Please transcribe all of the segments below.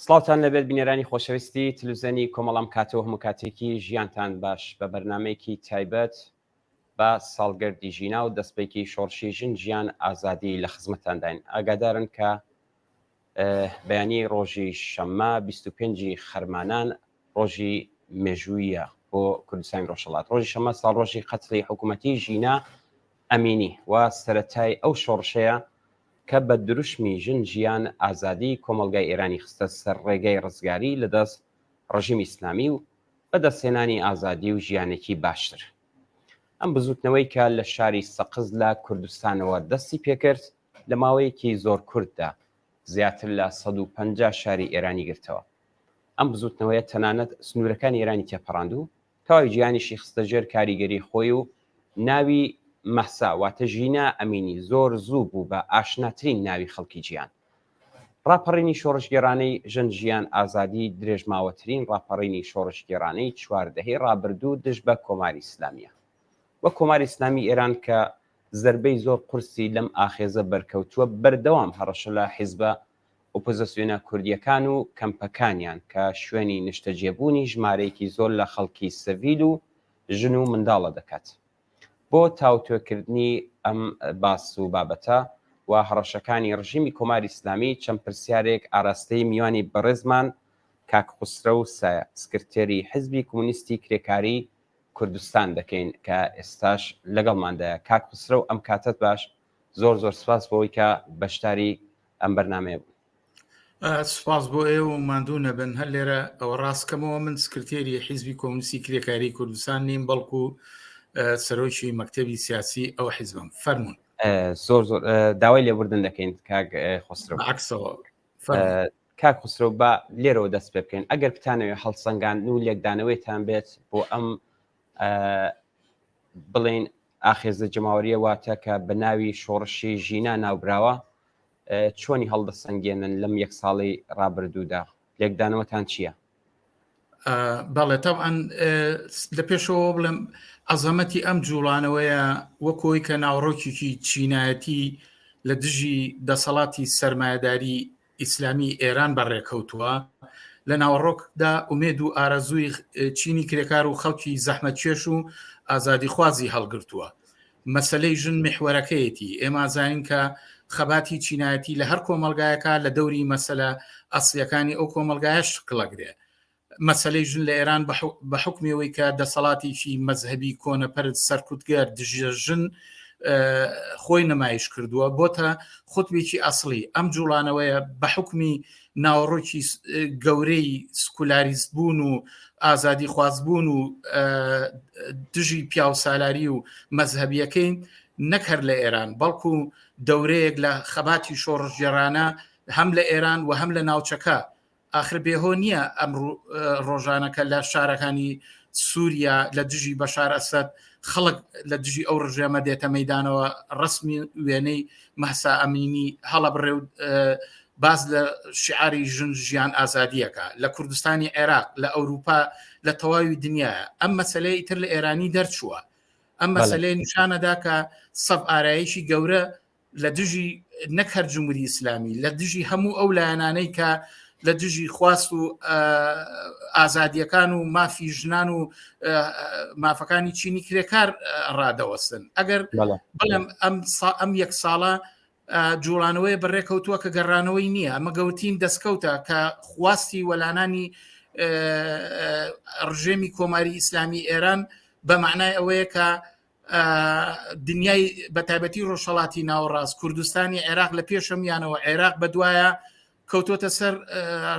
سڵاوتان لەبێت بینەرانی خۆشەویستی تلوزیۆنی کۆمەڵ ئەم کاتەوە هەموو کاتێکی ژیانتان باش بە بەرنمەیەکی تایبەت بە ساڵگەردی ژینا و دەستپێکی شۆڕشی ژن ژیان ئازادی لە خزمەتانداین ئاگادارن کە بەیانی ڕۆژی شەممە 25 خەرمانان ڕۆژی مێژوویە بۆ کوردستانی ڕۆژهەڵات ڕۆژی شەممە ساڵڕۆژی قەتڵی حکوومەتی ژینا ئەمینی و سەرەتای ئەو شۆڕشەیە کە بە دروشمی ژن ژیان ئازادی کۆمەڵگای ئێرانی خستە سەر ڕێگای ڕزگاری لە دەست ڕژیمی ئیسلامی و بەدەستهێنانی ئازادی و ژیانێکی باشتر. ئەم بزووتنەوەی کە لە شاری سەقز لە کوردستانەوە دەستی پێکرد لە ماوەیەکی زۆر کورتدا زیاتر لە 150 شاری ئێرانی گرتەوە. ئەم بزووتنەوەیە تەنانەت سنوورەکانی ئێرانی تێپەڕاند و تەواوی جیهانیشی خستە ژێر کاریگەری خۆی و ناوی مەهسا واتە ژینا ئەمینی زۆر زوو بوو بە ئاشناترین ناوی خەڵکی جیهان. ڕاپەڕینی شۆڕشگێڕانەی ژن ژیان ئازادی درێژماوەترین ڕاپەڕینی شۆڕشگێڕانەی چوار دەهەی ڕابردوو دژ بە کۆماری ئیسلامییە و کۆماری ئیسلامی ئێران کە زەربەی زۆر قورسی لەم ئاخێزە بەرکەوتووە بەردەوام هەڕەشە لە حیزبە ئۆپۆزسیۆنە کوردییەکان و کەمپەکانیان کە شوێنی نیشتەجێبوونی ژمارەیەکی زۆر لە خەڵکی سڤیل و ژن و منداڵە دەکات. بۆ تاوتوێکردنی ئەم باس و بابەتە و هەڕەشەکانی ڕژیمی کۆماری ئیسلامی چەند پرسیارێک ئاراستەی میوانی بەڕێزمان کاک خوسرەو سایە سکرتێری حزبی کۆمۆنیستی کرێکاری کوردستان دەکەین کە ئێستاش لەگەڵماندایە. کاک خوسرەو ئەم کاتەت باش زۆر زۆر سپاس بۆ ئەوەی کە بەشداری ئەم بەرنمەیە بوون. سپاس بۆ ئێوە و ماندوو نەبن هەر لێرە ئەوە ڕاستکەمەوە من سکرتێری حیزبی کۆمۆنیستی کرێکاری کوردستان نیم بەڵکو سەرۆکی مەکتەبی سیاسی ئەو حیزبم فەرمونون زۆر زۆر داوای لێبوردن دەکەین کاک خسرەوە عکسەوە کاک خسرەو با لێرەوە دەست پێ بکەین ئەگەر بتانەوێت هەڵسەنگاندن و لێکدانەوەیتان بێت بۆ ئەم بڵێین ئاخێزە جەماوەریە واتە کە بە ناوی شۆڕشی ژینا ناوبراوە چۆنی هەڵدەسەنگێنن لەم یەک ساڵی ڕابردوودا لێکدانەوەتان چییە؟ بەڵێ تەبعەن لە پێشەوە بڵێم عەزەمەتی ئەم جوڵانەوەیە وەکۆی کە ناوەڕۆکێکی چینایەتی لە دژی دەسەڵاتی سەرمایەداری ئیسلامی ئێران بەڕێکەوتووە، لە ناوەڕۆکدا ئومێد و ئارەزووی چینی کرێکار و خەڵکی زەحمەتکێش و ئازادیخوازی هەڵگرتووە. مەسەلەی ژن میحوەرەکەیەتی، ئێمە ئەزانین کە خەباتی چینایەتی لە هەر کۆمەڵگایەکا لە دەوری مەسەلە ئەسڵیەکانی ئەو کۆمەڵگایە شکڵەگرێ. مەسەلەی ژن لە ئێران بە حوکمی ئەوەی کە دەسەڵاتێکی مەزهەبی کۆنەپەرست سەرکوتگەر دژە ژن خۆی نمایش کردووە بۆتە خوتبێکی ئەسڵی ئەم جوڵانەوەیە بە حکمی ناوەڕۆکی گەورەی سکولاریست بوون و ئازادی خوازبوون و دژی پیاوسالاری و مەزهەبیەکەی نەک هەر لە ئێران بەڵکو دەورەیەک لە خەباتی شۆڕشگێڕانە هەم لە ئێران و هەم لە ناوچەکە ئاخر بێهۆ نییە ئەم ڕۆژانە کە لە شارەکانی سووریا لە دژی بەشار ئەسەد خەڵک لە دژی ئەو ڕژێمە دێتە مەدانەوە ڕسمی وێنەی مەهسا ئەمینی هەڵەبڕێ و باز لە شعاری ژن ژیان ئازادیەکە لە کوردستانی عێراق لە ئەوروپا لە تەواوی دنیاە ئەم مەسلەی تر لە ئێرانی دەرچووە ئەم مەسلەی نیشانەدا کە سەب ئارایشی گەورە لە دژی نەک هەر جمهوری ئیسلامی لە دژی هەموو ئەو لایەنانەی کە لە دژی خواست و ئازادیەکان و مافی ژنان و مافەکانی چینی کرێکار ڕادەوەستن ئەگەر بڵێم ئەم ئەم یەک ساڵە جوڵانەوەی بەڕێکەوتووە کە گەڕانەوەی نییە ئەمە گەوتین دەستکەوتە کە خواستی وەلانانی ڕژێمی کۆماری ئیسلامی ئێران بە معنای ئەوەیە کە دنیای بە تایبەتی ڕۆژهڵاتی ناوەڕاست کوردستانی عێراق لە پێشەمیانەوە عێراق بەدوایە کەوتۆتە سەر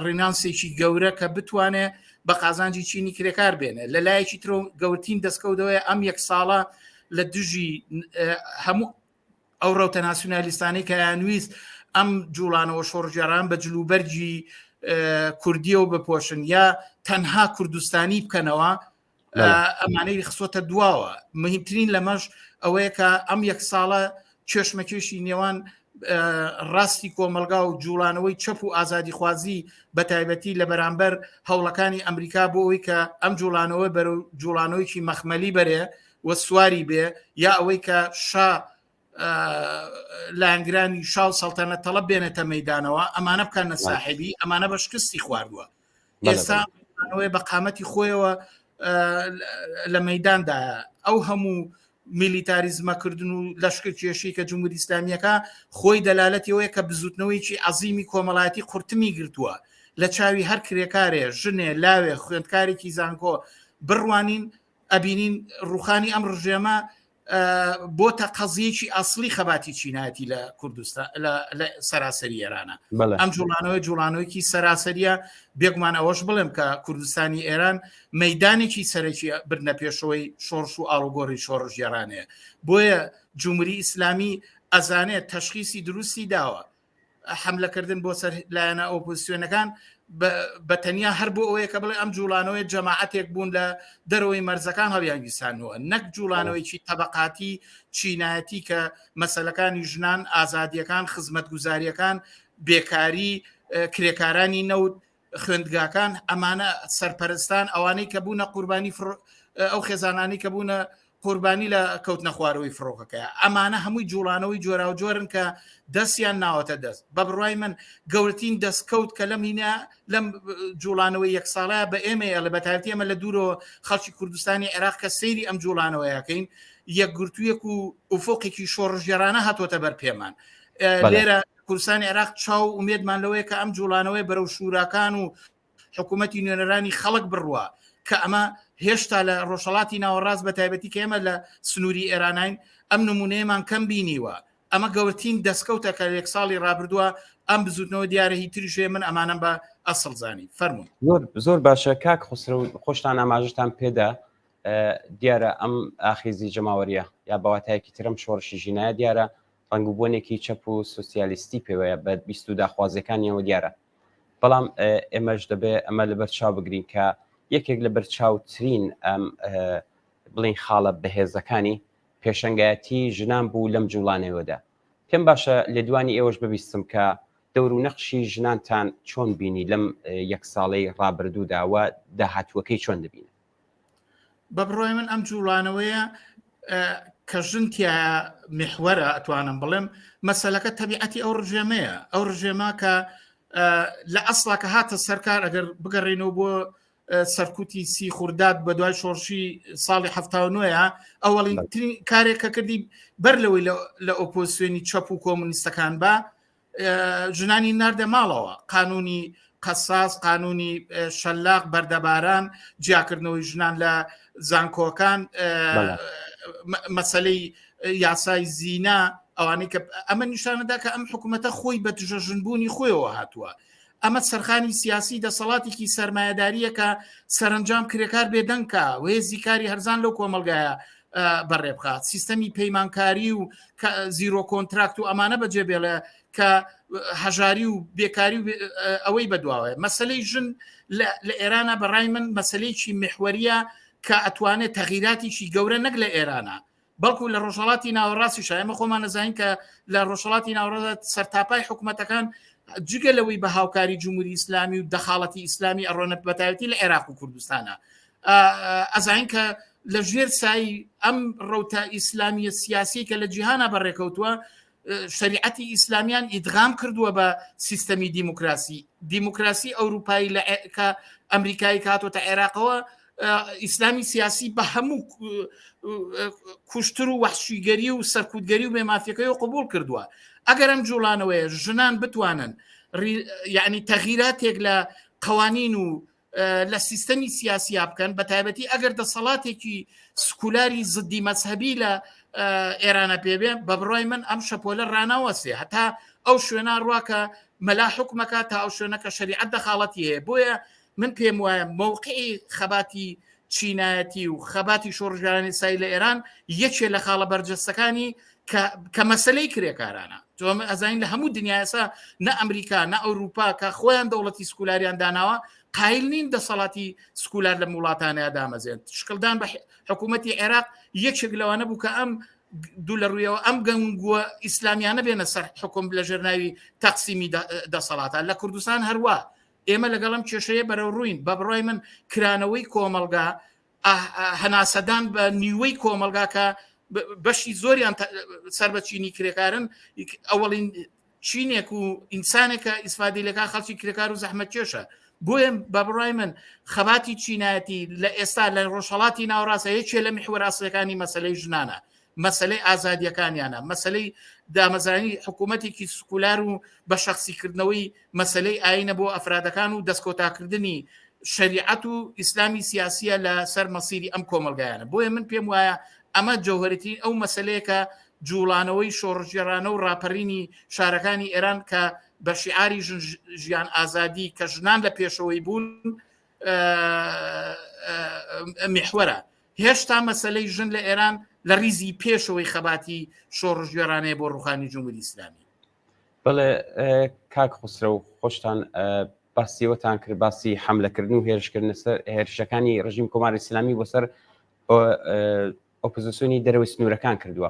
ڕینانسێکی گەورە کە بتوانێ بە قازانجی چینی کرێکار بێنێ لە لایەکی ترۆ گەورتین دەستکەوتەوەی ئەم یەک ساڵە لە دژی هەموو ئەو ڕەوتە ناسیونالیستانەی کە یانویست ئەم جوڵانەوە شۆڕژێران بە جلوبەرگی کوردیەوە بپۆشن یا تەنها کوردستانی بکەنەوە ئەمانەی خسۆتە دواوە مهمترین لەمەش ئەوەیە کە ئەم یەک ساڵە کێشمەکێشی نێوان ڕاستی کۆمەلگا و جوڵانەوەی چەپ و ئازادیخوازی بە تایبەتی لە بەرامبەر هەوڵەکانی ئەمریکا بۆ ئەوی کە ئەم جوڵانەوە بەرەو جوڵانەوەیکی مەخمەلی بەرێ و سواری بێ یا ئەوەی کە شا. لایەنگرانی شا و سەڵتەنەت تەڵەب بێنێتە مەدانەوە ئەمانە بکەنە ساحێبی ئەمانە بە شکستی خواردووە ئێستا ئەوەیە بە قامەتی خۆیەوە لە مەداندا ئەو هەموو میلیتاریزمەکردن و لەشکر کێشی کە جمهوری ئیسلامیەکە خۆی دەلالەتی ئەوەیە کە بزوتنەوەیکی عەزیمی کۆمەڵایەتی قورتمی گرتووە لە چاوی هەر کرێکارێ ژنێ لاوێ خوێندکارێکی زانکۆ بڕوانین ئەبینین ڕوخانی ئەم ڕژێمە بۆتە قەزیەکی ئەسلی خەباتی چینایەتی لە کوردستان لە سەراسەری ئێرانە ئەم جوڵانەوەی جوڵانەوەیکی سەراسەریە بێگومان ئەوەش بڵێم کە کوردستانی ئێران مەدانێکی سەرەکی بردنە پێشەوەی شۆڕش و ئاڵوگۆڕی شۆڕشگێڕانەیە بۆیە جمهوری ئیسلامی ئەزانێت تەشخیسی دروستی داوە حملەکردن بۆ سەر لایەنە ئۆپۆزیسیۆنەکان بە تەنیا هەر بۆ ئەوەیە کە بڵێ ئەم جوڵانەوەی جەماعەتێک بوون لە دەرەوەی مەرزەکان هەڵیانگیرسانەوە نەک جوڵانەوەیکی تەبقاتی چینایەتی کە مەسەلەکانی ژنان ئازادیەکان خزمەتگوزاریەکان بێکاری کرێکارانی نەوت خوێندگاکان ئەمانە سەرپەرستان ئەوانەی کە بوونە قوربانی ئەو خێزانانی کە بوونە قوربانی لە کەوتنە خوارەوەی فڕۆکەکەی ئەمانە هەمووی جوڵانەوەی جۆراوجۆرن کە دەستیان ناوەتە دەست بە بڕای من گەورترین دەستکەوت کە لەم هینە لەم جوڵانەوەی یەک ساڵەیە بە ئێمە ئەڵێ بە تایبەتی ئێمە لە دوورەوە خەڵکی کوردستانی عێراق کە سەیری ئەم جوڵانەوەیەکەین یەکگرتوویەک و ئوفۆقێکی شۆڕشگێڕانە هاتووەتە بەر پێمان لێرە کوردستانی عێراق چاو ئومێدمان لەوەیە کە ئەم جوڵانەوەی بەرەو شوراکان و حکوومەتی نوێنەرانی خەڵک بڕوا کە ئەمە هێشتا لە ڕۆژهڵاتی ناوەڕاست بە تایبەتی کە ئێمە لە سنووری ئێرانین ئەم نمونەیەمان کەم بینیوە ئەمە گەورترین دەستکەوتە کە یەک ساڵی ڕابردووە ئەم بزوتنەوە دیارە هی تریش هەیە من ئەمانەم بە ئەسڵ زانی فەرموون. زۆر زۆر باشە کاک خسرەو خۆشتان ئاماژەتان پێدا دیارە ئەم ئاخیزی جەماوەریە یا بەواتایەکی ترم شۆڕشی ژینایە دیارە ڕەنگ و بۆنێکی چەپ و سوسیالیستی پێوەیە بە بیست و داخوازیەکانیەوە دیارە بەڵام ئێمەش دەبێ ئەمە لەبەر چاو بگرین کە یەکێک لە بەرچاوترین ئەم بڵین خاڵە بەهێزەکانی پێشەنگایەتی ژنان بوو لەم جوڵانەوەدا پێم باشە لێدوانی ئێوەش ببیستم کە دەور و نەقشی ژنانتان چۆن بینی لەم یەک ساڵەی ڕابردوودا و داهاتووەکەی چۆن دەبینن؟ بە بڕای من ئەم جوڵانەوەیە کە ژن تیا میحوەرە ئەتوانم بڵێم مەسەلەکە تەبیعەتی ئەو ڕژێمەیە ئەو ڕژێمە کە لە ئەسڵا کە هاتە سەرکار ئەگەر بگەڕێنەوە بۆ سەرکوتی سی خورداد بە دوای شۆڕشی ساڵی هەفتاونۆیە ئەوەڵین کارێک کە کردی بەر لەوەی لە ئۆپۆزیسیۆنی چەپ و کۆمونیستەکان بە ژنانی ناردە ماڵەوە قانونی قەساس قانونی شەلاق بەردەباران جیاکردنەوەی ژنان لە زانکۆکان مەسلەی یاسای زینا ئەوانەی کە ئەمە نیشانەدا کە ئەم حکوومەتە خۆی بە دژە ژنبوونی خۆیەوە هاتووە ئەمە سەرخانی سیاسی دەسەڵاتێکی سەرمایەداریە کە سەرنجام کرێکار بێدەنکە وێزی کاری هەرزان لەو کۆمەلگایە بەڕێ بخات سیستەمی پەیمانکاری و zero contract و ئەمانە بەجێ بێڵێ کە هەژاری و بێکاری و ئەوەی بەدواوەیە مەسلەی ژن لە ئێرانە بەڕای من مەسلەیەکی محوەریە کە ئەتوانێت تەغیراتێکی گەورە نەک لە ئێرانە بەڵکو لە ڕۆژهڵاتی ناوەڕاستی شایمە خۆمان نەزانین کە لە ڕۆژهڵاتی ناوەڕاست سەرتاپای حکوومەتەکان جگە لەوەی بە هاوکاری جمهوری ئیسلامی و دەخاڵەتی ئیسلامی ئەڕۆنە بەتایبەتی لە عێراق و کوردستانە ئەزانین کە لە ژێر سای ئەم ڕوتە ئیسلامیە سیاسی کە لە جیهانە بەڕێکەوتووە شریعەتی ئیسلامیان ئیدغام کردووە بە سیستەمی دیموکراسی دیموکراسی ئەوروپایی لە کە ئەمریکایی کاتۆتە عێراقەوە ئیسلامی سیاسی بە هەموو کوشتر و وەحشیگەری و سەرکوتگەری و بێمافیەکەی و قبول کردووە ئەگەر ئەم جوڵانەوەیە ژنان بتوانن یعنی تەغیراتێک لە قوانین و لە سیستەمی سیاسیا بکەن بە تایبەتی ئەگەر دەسەڵاتێکی سکولاری زدی مەزهەبی لە ئێرانە پێبێ بە بڕای من ئەم شەپۆلە ڕناوەسێ هەتا ئەو شوێنە ڕوا کە مەلا حکومەکە تا ئەو شوێنە کە شەریعەت دەخاڵەتی هەیە بۆیە من پێم وایە مەوقعی خەباتی چینایەتی و خەباتی شۆڕژگەرانی سای لە ئێران یەکێ لە خاڵە بەرجەستەکانی کە مەسلەی کرێکارانە ئەزانین لە هەموو دنیا ئێسا نە ئەمریکا نە ئەوروپا کە خۆیان دەوڵەتی سکولاریان داناوە قایل نین دەسەڵاتی سکولار لە وڵاتانەیە دامەزێن شکڵدان بە حکوومەتی عێراق یەکێک لەوانە بوو کە ئەم دوو لە ڕوویەوە ئەم گەنگووە ئیسلامیانە بێنە سەر حکوم لە ژێرناوی تەقسیمی دەسەڵاتە لە کوردستان هەروە ئێمە لەگەڵم کێشەیە بەرەو ڕووین بە بڕای من کرانەوەی کۆمەڵگا هەناسەدان بە نیوەی کۆمەڵگا کە بەشی زۆریان سەر بە چینی کرێکارن ئەوەڵین چینێک و ئینسانێکە ئیسفادی لەکە خەڵکی کرێکار و زەحمەت کێشە بۆیە بە بڕای من خەباتی چینایەتی لە ئێستا لە ڕۆژهڵاتی ناوڕاستە یەکێ لە میحوەراسەکانی مەسلەی ژنانە مەسلەی ئازادیەکانیانە مەسلەی دامەزرانی حکوومەتێکی سکولار و بە شخصیکردنەوەی مەسلەی ئاینە بۆ ئەفرادەکان و دەستکۆتاکردنی شەریعەت و ئیسلامی سیاسیە لە سەر مەسیری ئەم کۆمەلگایانە بۆیە من پێم وایە ئەمە جەوهەریترین ئەو مەسلەیە کە جوڵانەوەی شۆڕشگێڕانە و ڕاپەرینی شارەکانی ئێران کە بە شیعاری ژن ژیان ئازادی کە ژنان لە پێشەوەی بوون میحوەرە هێشتا مەسلەی ژن لە ئێران لە ریزی پێشەوەی خەباتی شۆڕشگێڕانەیە بۆ ڕوخانی جمهوری ئیسلامی. بەڵێ کاک خسرەو خۆشتان باسیەوەتان کرد باسی حملەکردن و هێرشکردن سەر هێرشەکانی ڕژیم کۆماری ئیسلامی بۆ سەر ئۆپۆزیسیۆنی دەرەوەی سنوورەکان کردووە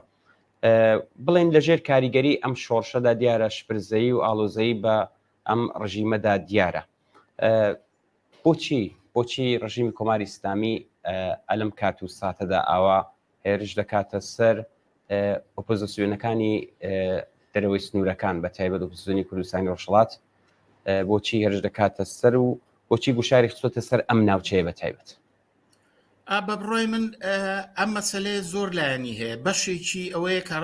بڵێن لەژێر کاریگەری ئەم شۆڕشەدا دیارە شپرزەیی و ئاڵۆزەیی بە ئەم ڕژیمەدا دیارە بۆچی بۆچی ڕژیمی کۆماری ئیسلامی ئەلم کات و ساتەدا ئاوا هێرش دەکاتە سەر ئۆپۆزیسیۆنەکانی دەرەوەی سنوورەکان بە تایبەت ئۆپۆزیسیۆنی کوردستانی ڕۆژهەڵات بۆچی هێرش دەکاتە سەر و بۆچی گوشاری خستۆتە سەر ئەم ناوچەیە بە تایبەت؟ بە بڕای من ئەم مەسلەیە زۆر لایەنی هەیە بەشێکی ئەوەیە کە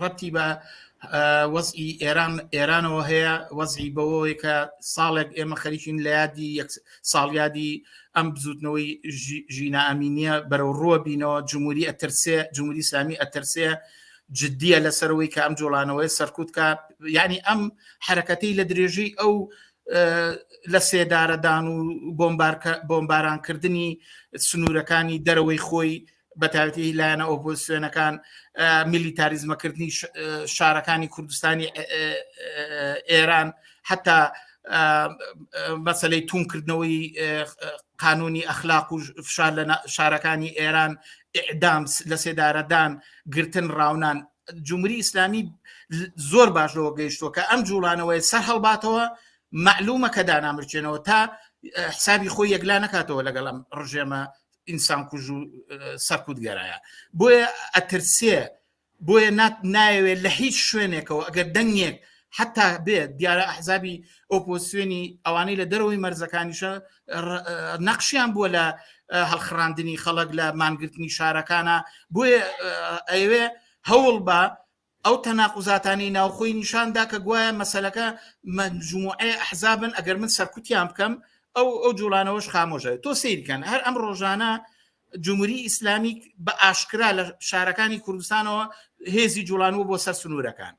ڕەتی بە وەزی ئێران ئێرانەوە هەیە وەزی بەوەی کە ساڵێک ئێمە خەریکین لە یادی ساڵیادی ئەم بزوتنەوەی ژینا ئەمینیە بەرەو ڕووە بینەوە جمهوری ئەترسێ جمهوری ئیسلامی ئەترسێ جددیە لەسەرەوەی کە ئەم جۆڵانەوەی سەرکوت کە یعنی ئەم حرەکەتی لە درێژەی ئەو لە سێدارەدان و بۆمبارانکردنی سنوورەکانی دەرەوەی خۆی بەتایبەتی لایەنە ئۆپۆزیسیۆنەکان میلیتاریزمەکردنی شارەکانی کوردستانی ئێران حتا مەسلەی تونکردنەوەی قانونی ئەخلاق و فشار لە شارەکانی ئێران ئیعدام لە سێدارەدان گرتن ڕاونان جمهوری ئیسلامی زۆر باش لەوە گەیشتووە کە ئەم جوڵانەوەی سەر هەڵباتەوە معلومە کە دانامرچێنەوە تا حسابی خۆی یەکلا نکاتەوە لەگەڵ ئەم ڕژێمە ئینسان کوژ و سەرکوتگەرایە بۆیە ئەترسێ بۆیە نایەوێت لە هیچ شوێنێکەوە ئەگەر دەنگێک حتا بێت دیارە ئەحزابی ئۆپۆسیۆنی ئەوانەی لە دەرەوەی مەرزەکانیشە نەقشیان بووە لە هەڵخراندنی خەڵک لە مانگرتنی شارەکانە بۆیە ئەوێ هەوڵ بە ئەو تەناقوزاتانەی ناوخۆی نیشان دا کە گوایە مەسەلەکە مەجموعەی ئەحزابن ئەگەر من سەرکوتیان بکەم ئەو ئەو جوڵانەوەش خامۆشە تۆ سەیرکەن هەر ئەم ڕۆژانە جمهوری ئیسلامی بە ئاشکرا لە شارەکانی کوردستانەوە هێزی جوڵانەوە بۆ سەر سنوورەکان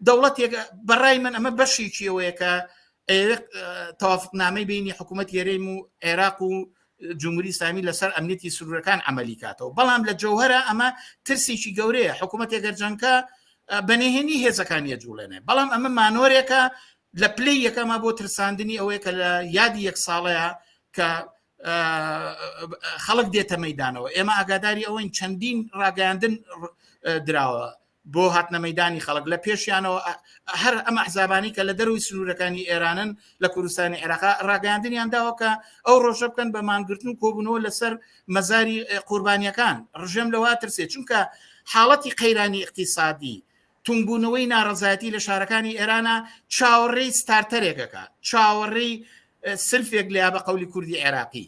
دەوڵەتێک بەڕای من ئەمە بەشێکی ئەوەیە کە تەوافقنامەی بینی حکوومەت یەرێم و عێراق و جمهوری ئیسلامی لەسەر ئەمنیەتی سنوورەکان عملی کاتەوە بەڵام لە جەوهرە ئەمە ترسێکی گەورەیە حکوومەتێک گەرجەنکە بەنهێنی هێزەکانی جوڵێنێ بەڵام ئەمە مانۆرێکە لە پلەی یەکەمە بۆ ترساندنی ئەوەیە کە لە یادی یەک ساڵەیە کە خەڵک دێتە مەدانەوە ئێمە ئاگاداری ئەوەین چەندین ڕاگەیاندن دراوە بۆ هاتنە مەیدانی خەڵک لە پێشیانەوە هەر ئەم ئەحزابانی کە لە دەروی سنوورەکانی ئێرانن لە کوردستانی عێراق ڕاگەیاندنیان داوە کە ئەو ڕۆژە بکەن بە مانگرتن و کۆبوونەوە لەسەر مەزاری قوربانیەکان ڕژێم لەوە ترسێ چونکە حاڵەتی قەیرانی اقتصادی تونبوونەوەی ناڕەزایەتی لە شارەکانی ئێرانە چاوەڕێی ستارتەرێکەکە چاوەڕێی سلفێک لیا بە قەولی کوردی عێراقی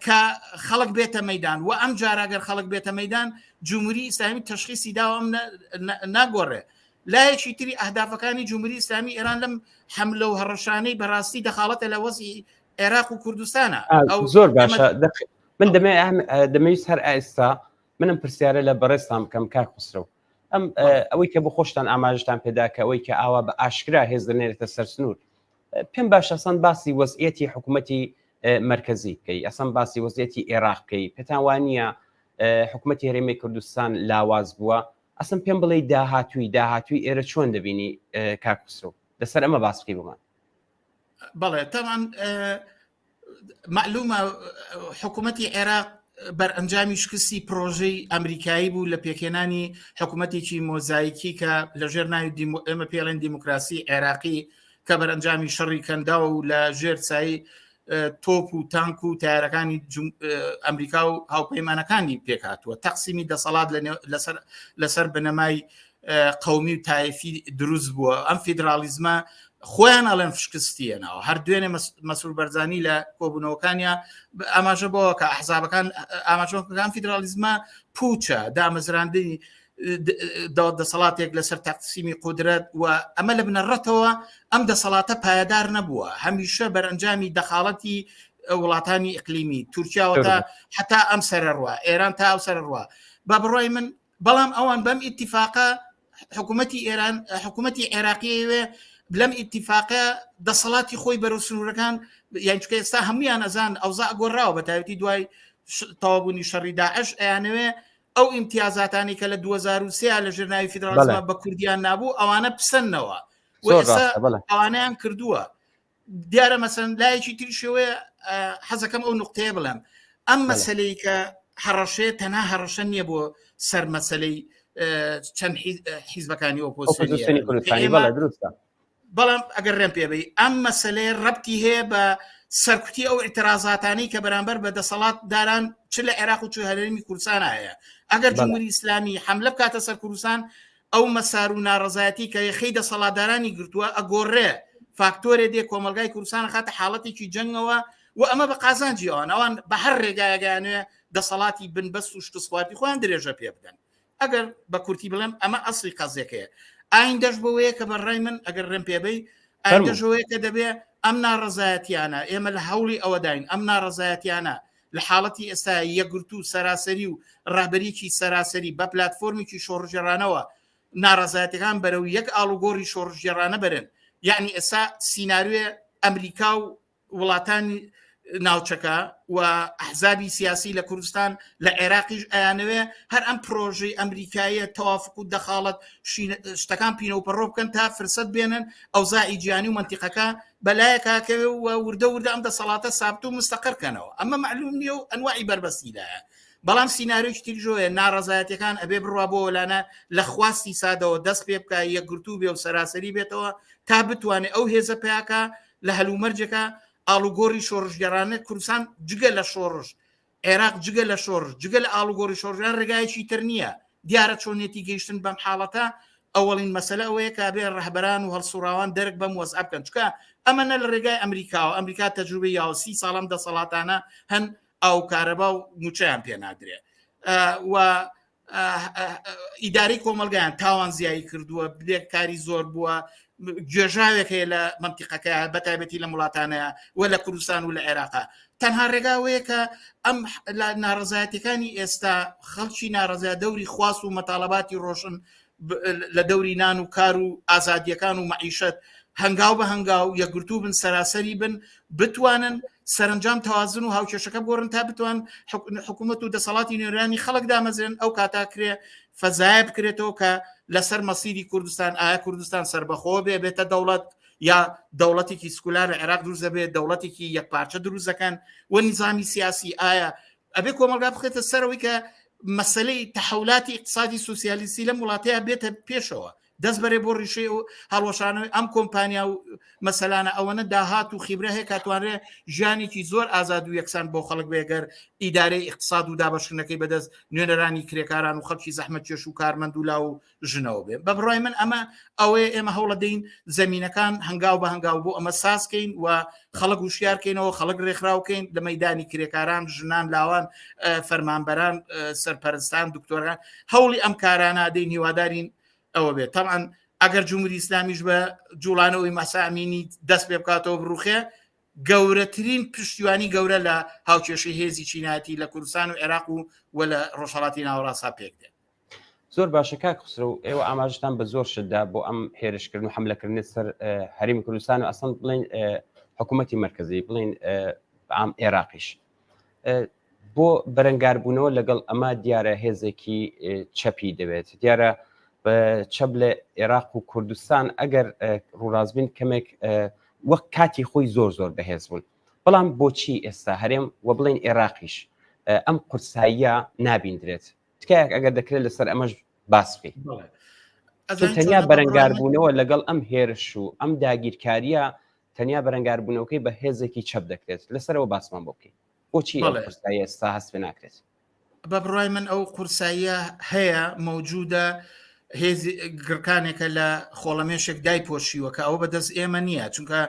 کە خەڵک بێتە مەدان و ئەم جارە گەر خەڵک بێتە مەدان جمهوری ئیسلامی تەشخیسی داوە ئەم ناگۆڕێ لایەکی تری ئەهدافەکانی جمهوری ئیسلامی ئێران لەم حملە و هەڕەشانەی بەڕاستی دەخاڵەتە لە وەزی عێراق و کوردستانە ئەو زۆر باشە من دەمێ دەمەویست هەر ئێستا منم پرسیارە لە بەڕێزتان بکەم کاک خسرەو ئەم ئەوەی کە بۆ خۆشتان ئاماژتان پێدا کە ئەوەی کە ئاوا بە ئاشکرا هێز دەنێرێتە سەر سنوور پێم باشە ئەسان باسی وەزعیەتی حکوومەتی مرکزی بکەی ئەسان باسی وەزعیەتی عێراق بکەی پێتان وانە حکوومەتی هەرێمی کوردستان لاواز بووە ئەسم پێم بڵێ داهاتووی داهاتووی ئێرە چۆن دەبینی کاک خسرو لەسەر ئەمە باس بکەی بۆمان بەڵێ تاوان معلومە حکوومەتی عێراق بەرئەنجامی شکستی پرۆژەی ئەمریکایی بوو لە پێکهێنانی حکوومەتێکی مۆزایکی کە لەژێر ناوی ئێمە پێڵێن دیموکراسی عێراقی کە بەرئەنجامی شەڕی کەندا و لە ژێر سایی تۆپ و تانک و تارەکانی ئەمریکا و هاوپەیمانەکانی پێکهاتووە تەقسیمی دەسەڵات لەسەر لەسەر بنەمای قومی و تایفی دروست بووە ئەم فیدراڵیزمە خۆیان ئەڵێن شکستیەنەوە هەر دوێنێ مەسرور بەرزانی لە کۆبوونەوەکانیا ئاماژە بۆ کە ئەحزابەکان ئاماژەکان فیدراڵیزمە پوچە دامەزراندنی دەسەڵاتێک لەسەر تەقسیمی قودرەت و ئەمە لە بنەڕەتەوە ئەم دەسەڵاتە پایەدار نەبووە هەمیشە بەرەنجامی دەخاڵەتی وڵاتانی ئیقلیمی تورکیاوە تا حتا ئەم سەرڕوە ئێران تا ئەو سەرڕوە بە بڕای من بەڵام ئەوان بەم ئیتیفاقە حکوومەتی ئێران حکوومەتی عێراقیەوێ لەم ئیتیفاقە دەسەڵاتی خۆی بەرەو سنوورەکان یان چکە ئێستا هەمویان ئەزان ئەوزا گۆڕاوە بە تایبەتی دوای تەوابوونی شەڕی داعش ئەیانەوێ ئەو ئیمتیازاتانی کە لە 2023 لە ژێر ناوی فیدراڵیزمە بە کوردیان نابوو ئەوانە پسەنەوە ئەوانەیان کردووە دیارە مەسەن لایەکی تریشەوەیە حەزەکەم ئەو نقطەیە بڵێم ئەم مەسلەی کە هەڕەشەیە تەنها هەڕەشە نییە بۆ سەر مەسلەی چەند حیزبەکانی ئۆپۆزیسیۆنی کوردستانی دروستە بەڵام ئەگەر ڕێم پێبی ئەم مەسلەیە ڕەبتی هەیە بە سەرکوتی ئەو اعترازاتانەی کە بەرامبەر بە دەسەڵات داران چ لە عێراق و چ هەرێمی کوردستان هەیە ئەگەر جمهوری ئیسلامی حملە بکاتە سەر کوردستان ئەو مەسار و ناڕەزایەتی کە یەخەی دەسەڵاتدارانی گرتووە ئەگۆڕێ فاکتۆرێ دێ کۆمەلگای کوردستان خاتە حاڵەتێکی جەنگەوە و ئەمە بە قازانجی ئەوان ئەوان بە هەر ڕێگایەگانوێ دەسەڵاتی بنبەست و شکستخواردی خۆیان درێژە پێ بدەن ئەگەر بە کورتی بڵێم ئەمە ئەسڵی قەزیەکەیە ئایندەش بەوەیە کە بە ڕای من ئەگەر ڕێم پێبەی ئایندەش ئەوەیە کە دەبێ ئەم ناڕەزایەتیانە ئێمە لە هەوڵی ئەوەداین ئەم ناڕەزایەتیانە لە حاڵەتی ئێستا یەکگرتوو سەراسەری و ڕابەریی سەراسەری بە پلتفۆرمێکی شۆڕژێڕانەوە ناڕەزایەتەکان بەرەو یەک ئاڵوگۆڕی شۆڕژێڕانە بەرن یعنی ئێستا سیناریۆ ئەمریکا و وڵاتانی ناوچەکە و ئەحزابی سیاسی لە کوردستان لە عێراقیش ئەیانەوێ هەر ئەم پرۆژەی ئەمریکاییە تەوافق و دەخاڵەت شتەکان پینە و پەڕۆ بکەن تا فرسەت بێنن ئەوزاعی جیانی و منتیقەکە بەلایەکاکەوێ و وردە وردە ئەم دەسەڵاتە سابت و مستەقەر کەنەوە ئەمە معلوم نییە و ئەنواعی بەربەستیدایە بەڵام سیناریۆکی تریشەوەیە ناڕەزایەتەکان ئەبێ بڕوا بۆ وەلانە لە خواستی سادەوە دەست پێ بکە یەکگرتوو بێ و سەراسەری بێتەوە تا بتوانێت ئەو هێزە پیاکە لە هەلومەرجێکا ئاڵوگۆڕی شۆڕشگێڕانە کوردستان جگە لە شۆڕش عێراق جگە لە شۆڕش جگە لە ئاڵوگۆڕی شۆڕژان ڕێگایەکی تر نییە دیارە چۆنیەتی گەیشتن بەم حاڵەتە ئەوەڵین مەسەلە ئەوەیە کە بێ ڕەهبەران و هەڵسوڕاوان دەرک بەم وەزعە بکەن چکە ئەمە نە لە ڕێگای ئەمریکاوە ئەمریکا تەجروبەی یاوە سی ساڵم دەسەڵاتانە هەن ئاو کارەبا و موچەیان پێ نادرێ و ئیدارەی کۆمەلگایان تاوان زیایی کردووە بێکاری زۆر بووە گوێژاوێک هەیە لە منتیقەکە بە تایبەتی لە وڵاتانەیە و لە کوردستان و لە عێراقا تەنها ڕێگاوەیە کە ئەم ناڕزایەتەکانی ئێستا خەڵکی ناڕزا دەوری خواست و مەتاڵەباتی ڕۆشن لە دەوری نان و کار و ئازادیەکان و مەعیشەت هەنگاو بە هەنگاو یەکگرتوو بن سەراسەری بن بتوانن سەرنجام تەوازن و هاوکێشەکە بگۆڕن تا بتوان حکوومەت و دەسەڵاتی نوێرانی خەڵک دامەزرێن ئەو کاتا کرێ فەزایە بکرێتەوە کە لەسەر مەسیری کوردستان ئایا کوردستان سربەخۆ بێ بێتە دەوڵەت یا دەوڵەتێکی سکولار لە عێراق دروست دەبێت دەوڵەتێکی یەکپارچە دروست دەکەن و نیزامی سیاسی ئایا ئەبێ کۆمەڵگا بخێتە سەرەوەی کە مەسلەی تەحولاتی اقتصادی سوسیالیستی لەم وڵاتەیە بێتە پێشەوە دەست بەرێ بۆ ڕیشەی و هەڵوەشانەوەی ئەم کۆمپانیا و مەسەلانە ئەوەنە داهات و خیبرە هەیە کاتوانرێ ژیانێکی زۆر ئازاد و یەکسان بۆ خەڵک بێگەر ئیدارەی اقتصاد و دابەشکردنەکەی بەدەست نوێنەرانی کرێکاران و خەڵکی زەحمەت کێش و کارمەند و لاو و ژنەوە بێ بە بڕای من ئەمە ئەوەیە ئێمە هەوڵەدەین زەمینەکان هەنگاو بە هەنگاو بۆ ئەمە سازکەین و خەڵک وشیارکەینەوە خەڵک ڕێکخراوکەین لە مەدانی کرێکاران ژنان لاوان فەرمانبەران سەرپەرستان دکتۆران هەوڵی ئەم کارانە دەین هیوادارین ئەوە بێت تەمان ئەگەر جمهوری ئیسلامیش بە جوڵانەوەی مەسامینی دەست پێ بکاتەوە بڕوخێ گەورەترین پشتیوانی گەورە لە هاوکێشەی هێزی چینایەتی لە کوردستان و عێراق و و لە ڕۆژهەڵاتی ناوەڕاستدا پێک دێت. زۆر باشە کاک خسرەو ئێوە ئاماژتان بە زۆر شتدا بۆ ئەم هێرشکردن و حملەکردنە سەر هەرێمی کوردستان و ئەسڵ بڵین حکوومەتی مرکزی بڵین عام عێراقیش بۆ بەرەنگاربوونەوە لەگەڵ ئەمە دیارە هێزێکی چەپی دەوێت دیارە چەپ لە عێراق و کوردستان ئەگەر ڕوڕازبین کەمێک وەک کاتی خۆی زۆر زۆر بەهێز بوون بەڵام بۆچی ئێستا هەرێم و بڵین عێراقیش ئەم قورساییە نابیندرێت تکایەک ئەگەر دەکرێت لەسەر ئەمەش باس بکەیت تەنیا بەرەنگاربوونەوە لەگەڵ ئەم هێرش و ئەم داگیرکاریە. تەنیا بەرەنگاربوونەوەکەی بە هێزێکی چەپ دەکرێت لەسەرەوە باسمان بۆ بکەیت بۆچی ئەو قورسایی ئێستا هەست پێ ناکرێت؟ بە بڕای من ئەو قورساییە هەیە مەوجودە هێز گڕکانێکە لە خۆڵەمێشێک دایپۆشیوە کە ئەوە بەدەست ئێمە نییە چونکە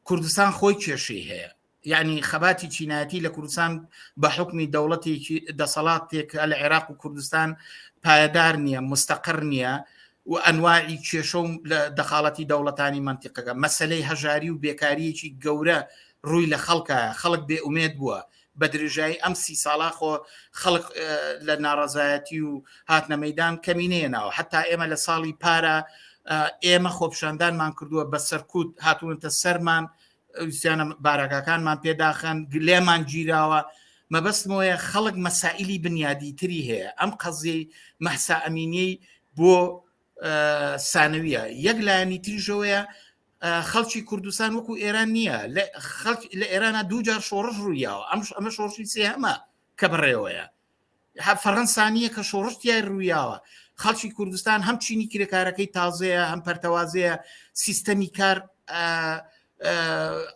کوردستان خۆی کێشەی هەیە یعنی خەباتی چینایەتی لە کوردستان بە حکمی دەوڵەتێکی دەسەڵاتێک لە عێراق و کوردستان پایەدار نییە مستەقر نییە و ئەنواعی کێشە و لە دەخاڵەتی دەوڵەتانی مەنتیقەکە مەسلەی هەژاری و بێکاریەکی گەورە ڕووی لە خەڵکە خەڵک بێ ئومێد بووە بە درێژایی ئەم سی ساڵە خۆ خەڵک لە ناڕەزایەتی و هاتنە مەدان کەمینەیە ناوە حتا ئێمە لە ساڵی پارە ئێمە خۆپشاندانمان کردووە بە سەرکوت هاتوونەتە سەرمان ویستیانە بارەگاکانمان پێداخەن لێمان گیراوە مەبەستمەوەیە خەڵک مەسائلی بنیادی تری هەیە ئەم قەزیەی مەحسا ئەمینیەی بۆ سانەویە یەک لایەنی تریشەوەیە خەڵکی کوردستان وەکو ئێران نییە لە ئێرانە دووجار شۆڕش ڕوویاوە ئەم ئەمە شۆڕشی سێهەمە کە بەڕێوەیە فەڕەنسا نییە کە شۆڕش تیای ڕوویاوە خەڵکی کوردستان هەم چینی کرێکارەکەی تازەیە هەم پەرتەوازەیە سیستەمی کار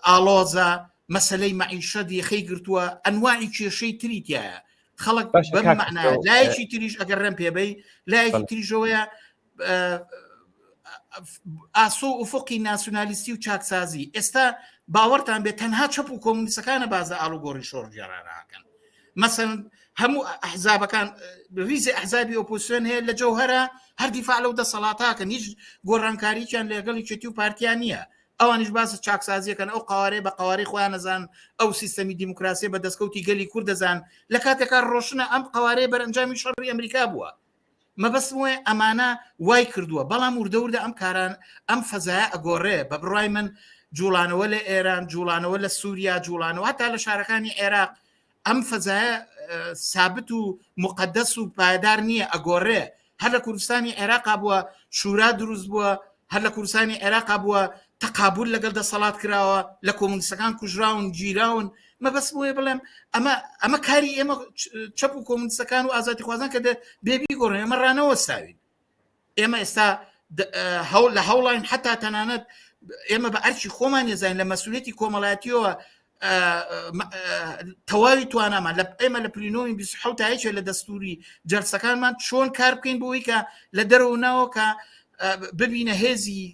ئاڵۆزە مەسلەی مەعیشەت یەخەی گرتووە ئەنواعی کێشەی تری تایە خەڵک بەم مەعنا لایەکی تریش ئەگەر ڕێم پێبەی لایەکی تریشەوەیە ئاسۆ و ئوفقی ناسیونالیستی و چاکسازی ئێستا باوەڕتان بێت تەنها چەپ و کۆمونیستەکانە بازە ئاڵوگۆڕی شۆڕگێڕانەکەن مەسەن هەموو ئەحزابەکان ریزی ئەحزابی ئۆپۆزیسیۆن هەیە لە جەوهرە هەر دیفاع لەو دەسەڵاتاکەن هیچ گۆڕانکارییان لەگەڵ یەکێتی و پارتیان نییە ئەوانیش باس چاکسازیەکەن ئەو قوارەیە بە قوارەی خۆیان نەزان ئەو سیستەمی دیموکراسی بە دەستکەوتی گەلی کورد دەزان لە کاتێکا ڕۆشنە ئەم قوارەیە بەرەنجامی شەڕی ئەمریکا بووە مەبەستم وایە ئەمانە وای کردووە بەڵام وردە وردە ئەم کاران ئەم فەزایە ئەگۆڕێ بە بڕای من جوڵانەوە لە ئێران جوڵانەوە لە سووریا جوڵانەوە هەتا لە شارەکانی عێراق ئەم فەزایە سابت و مقدس و پایدار نییە ئەگۆڕێ هەر لە کوردستانی عێراقا بووە شورا دروست بووە هەر لە کوردستانی عێراقا بووە تەقابول لەگەڵ دەسەڵات کراوە لە کۆمونیستەکان کوژراون گیراون مەبەست بۆیە بڵێم ئەمە ئەمە کاری ئێمە چەپ و کۆمونیستەکان و ئازادیخوازان کە بێبی گۆڕێن ئێمە ڕانەوەستاوین ئێمە ئێستا هەوڵ لە هەوڵین حتا تەنانەت ئێمە بە ئەرکی خۆمان یزانین لە مەسوولێتی کۆمەڵایەتیەوە تەواوی توانامان لە ئێمە لە پلینۆمی 1970 لە دەستوری جەلسەکانمان چۆن کار بکەین بۆی کە لە دەرەوە ناوە کە ببینە هێزی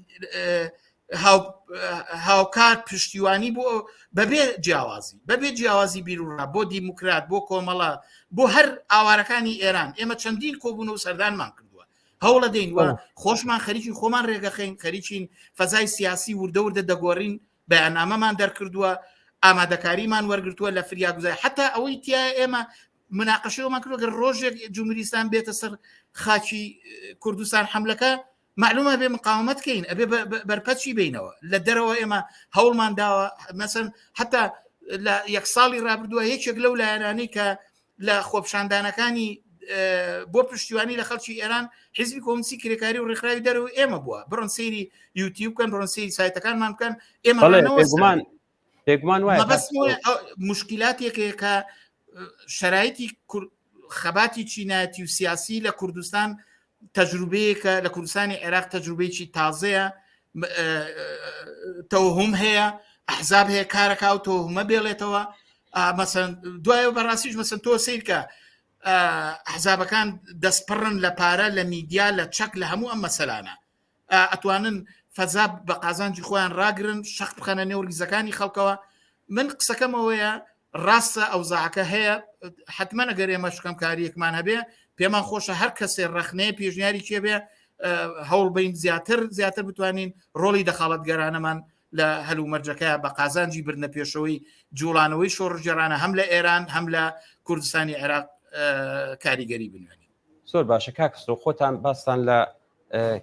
هاوکار پشتیوانی بۆ بەبێ جیاوازی بەبێ جیاوازی بیرڕا بۆ دیموکرات بۆ کۆمەڵە بۆ هەر ئاوارەکانی ئێران ئێمە چەندین کۆبوون و سەردانمان کردووە هەوڵە دەین وە خۆشمان خەریکی خۆمان ڕێگەخەین خەریکین فەزای سیاسی وردە وردە دەگۆڕین بەیاننامەمان دەرکردووە ئامادەکاریمان وەرگتووە لە فریاگوزای حتا ئەوەی تیا ئێمە مناقەشەوەمان کردووە گەر ڕۆژێک جمهوری ئیسلام بێتە سەر خاکی کوردستان حملەکە معلومە بێ مقاومەت کەین ئەبێ بەرپەچی بینەوە لە دەرەوە ئێمە هەوڵمان داوە مەسەن حتا لە یەک ساڵی رابردووە یەکێک لەو لایەنانەی کە لە خۆپشاندانەکانی بۆ پشتیوانی لە خەڵکی ئێران حیزبی کۆمسی کرێکاری و ڕێکخراوی دەرەوە ئێمە بووە بڕۆن سەیری یوتیوب بکەن بڕۆن سەیری سایتەکانمان بکەن ئێمە بێگومان بێگومان وایە مشکلاتێکەیە کە شرایطی خەباتی چینایەتی و سیاسی لە کوردستان تەجروبەیەکە لە کوردستانی عێراق تەجروبەیەکی تازەیە تەوهم هەیە ئەحزاب هەیە کارەکە و تۆهمە بێڵێتەوە مەسەن دوایەوە بەڕاستیش مەسەن تۆ سیرکە ئەحزابەکان دەستپڕن لە پارە لە میدیا لە چەک لە هەموو ئەم مەسەلانە ئەتوانن فەزا بە قازانجی خۆیان ڕاگرن شەق بخەنە نێو ریزەکانی خەڵکەوە من قسەکەم ئەوەیە ڕاستە ئەوزاعەکە هەیە حتمما ئەگەر ئێمە شکەمکاریەکمان هەبێ پێمان خۆشە هەر کەسێ ڕەخنەیە پێشنیاری کێ بێ هەوڵ بین زیاتر زیاتر بتوانین ڕۆڵی دەخاڵەتگەرانەمان لە هەلومەرجەکە بە قازانجی بردنە پێشەوەی جوڵانەوەی شۆڕشگێڕانە هەم لە ئێران هەم لە کوردستانی عێراق کاریگەری بنوێنین. زۆر باشە کاک خسرو خۆتان باستان لە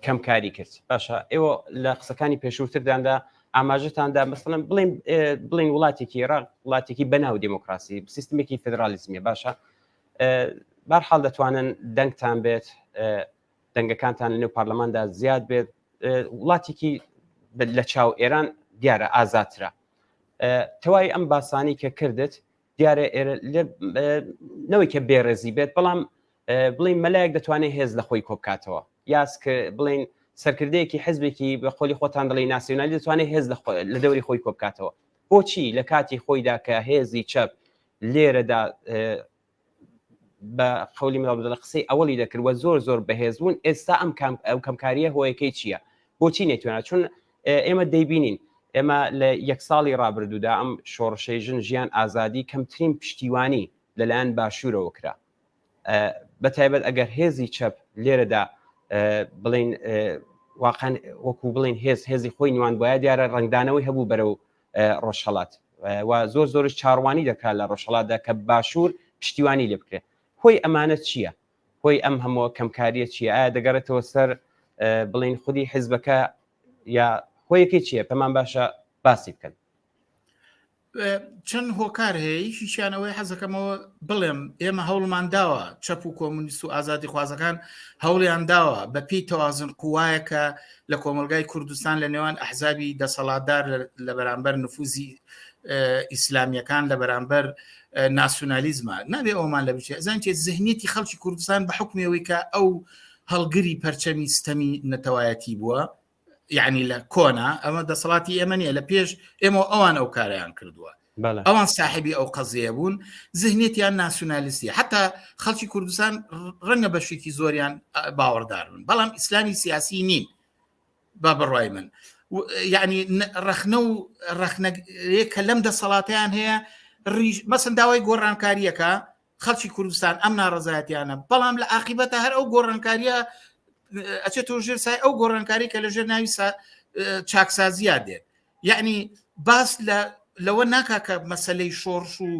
کەمکاری کرد باشە ئێوە لە قسەکانی پێشووترداندا ئاماژەتاندا مەسەڵەن بڵین بڵین وڵاتێکی عێراق وڵاتێکی بەناو دیموکراسی سیستمێکی فدرالیزمیە باشە بارحاڵ دەتوانن دەنگتان بێت دەنگەکانتان لە نێو پەرلەماندا زیاد بێت وڵاتێکی لە چاو ئێران دیارە ئازاترە تەوای ئەم باسانی کە کردت دیارە ئێرە نەوەی کە بێڕێزی بێت بەڵام بڵین مەلایەک دەتوانێت هێز لە خۆی کۆبکاتەوە یاسک بڵین سەرکردەیەکی حزبێکی بە قۆلی خۆتان دەڵێی ناسیۆنالی دەتوانێت هێز لە دەوری خۆی کۆبکاتەوە بۆچی لە کاتی خۆیدا کە هێزی چەپ لێرەدا بە قەولی منداڵ بدەڵە قسەی ئەوەڵی دەکرد و زۆر زۆر بەهێز بوون ئێستا ئەم کام ئەو کەمکاریە هۆیەکەی چییە بۆچی نەیتوانێت چون ئێمە دەیبینین ئێمە لە یەک ساڵی ڕابردوودا ئەم شۆڕشەی ژن ژیان ئازادی کەمترین پشتیوانی لەلایەن باشوورەوە کرا بە تایبەت ئەگەر هێزی چەپ لێرەدا بڵین واقعا وەکو بڵین هێز هێزی خۆی نوان بۆیە دیارە ڕنگدانەوەی هەبوو بەرەو ڕۆژهەڵات و زۆر زۆرش چاڕوانی دەکات لە ڕۆژهەڵاتدا کە باشوور پشتیوانی لێ بکرێت هۆی ئەمانە چییە؟ هۆی ئەم هەموو کەمکاریە چییە؟ ئایا دەگەڕێتەوە سەر بڵین خودی حیزبەکە یا هۆیەکەی چییە؟ پێمان باشە باسی بکەن. چەند هۆکار هەیە یەکیشیان ئەوەی حەزەکەمەوە بڵێم ئێمە هەوڵمان داوە چەپ و کۆمونیست و ئازادی خوازەکان هەوڵیان داوە بە پێی تەوازن قوایەکە لە کۆمەلگای کوردستان لە نێوان ئەحزابی دەسەڵاتدار لە بەرامبەر نفوزی ئیسلامیەکان لە بەرامبەر ناسیونالیزمە نابێ ئەومان لە بچێت ئەزان چێت زهنیەتی خەڵکی کوردستان بە حکمەوەی کە ئەو هەڵگری پەرچەمی ستەمی نەتەوایەتی بووە یعنی لە کۆنا ئەمە دەسەڵاتی ئێمە نیە لە پێش ئێمە ئەوان ئەو کاریان کردووە ئەوان ساحبی ئەو قەزیە بوون زهنیەتیان ناسیونالیستی حتا خەڵکی کوردستان ڕەنگە بەشێکی زۆریان باوەڕدار بن بەڵام ئیسلامی سیاسی نین با بڕای من یعنی ڕەخنە و ڕەخنە کە لەم دەسەڵاتیان هەیە مەسن داوای گۆڕانکاریەکە خەڵکی کوردستان ئەم ناڕەزایەتیانە بەڵام لە عاقیبەتە هەر ئەو گۆڕانکاریە ئەچێتەوە ژێر سای ئەو گۆڕانکاری کە لە ژێر ناوی چاکسازییا دێت یعنی باس لە لەوە ناکا کە مەسلەی شۆڕش و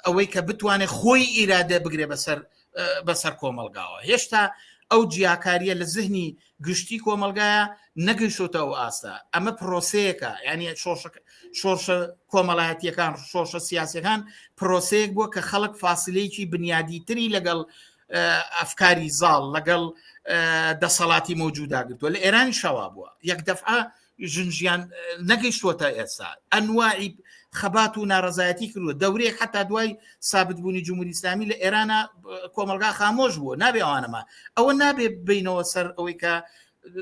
ئەوەی کە بتوانێت خۆی ئیرادە بگرێ بەسەر بەسەر کۆمەلگاوە هێشتا ئەو جیاکاریە لە زهنی گشتی کۆمەلگایە نەگەیشتۆتە ئەو ئاستە ئەمە پرۆسەیەکە یعنی شۆڕشە کۆمەڵایەتیەکان شۆڕشە سیاسەکان پرۆسەیەک بووە کە خەڵک فاسلەیەکی بنیادی تری لەگەڵ ئەفکاری زاڵ لەگەڵ دەسەڵاتی مەوجودا گرتووە لە ئێرانی شەوا بووە یەک دەفعە ژن ژیان نەگەیشتووەتە ئێستا ئەنواعی خەبات و ناڕزایەتی کردووە دەورەیەک حتا دوای سابت بوونی جمهوری ئیسلامی لە ئێرانە کۆمەلگا خامۆش بووە نابێ ئەوانەما ئەوە نابێ بینەوە سەر ئەوەی کە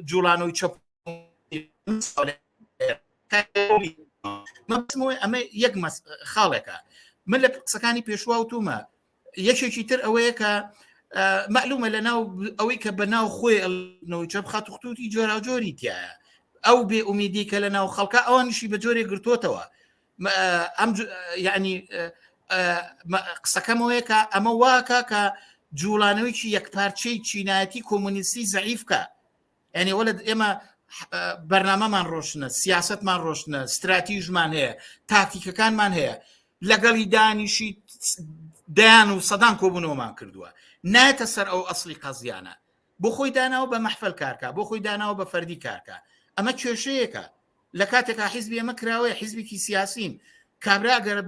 جوڵانەوەی چەپ مەبەستمەوەی ئەمە یەک خاڵێکە من لە قسەکانی پێشوا و تومە یەکێکی تر ئەوەیە کە معلومە لە ناو ئەوەی کە بە ناو خۆی ئەڵنەوەی چەپ خات و ختوتی جۆراوجۆری تایە ئەو بێ ئومیدی کە لە ناو خەڵکە ئەوانیشی بە جۆرێک گرتوتەوە ئەم یعنی قسەکەمەوەیە کە ئەمە واکە کە جوڵانەوەیکی یەکپارچەی چینایەتی کۆمونیستی زەعیفکە یعنی وەلد ئێمە بەرنامەمان ڕۆشنە سیاستمان ڕۆشنە ستراتیژمان هەیە تاکتیکەکانمان هەیە لەگەڵی دانیشی دەیان و سەدان کۆبوونەوەمان کردووە نایەتە سەر ئەو ئەسلی قەزیانە بۆ خۆی داناوە بە مەحفل کارکە بۆ خۆی داناوە بە فەردی کارکە ئەمە کێشەیەکە لە کاتێکا حیزبی ئێمە کراوەیە حیزبێکی سیاسین کابرا گەر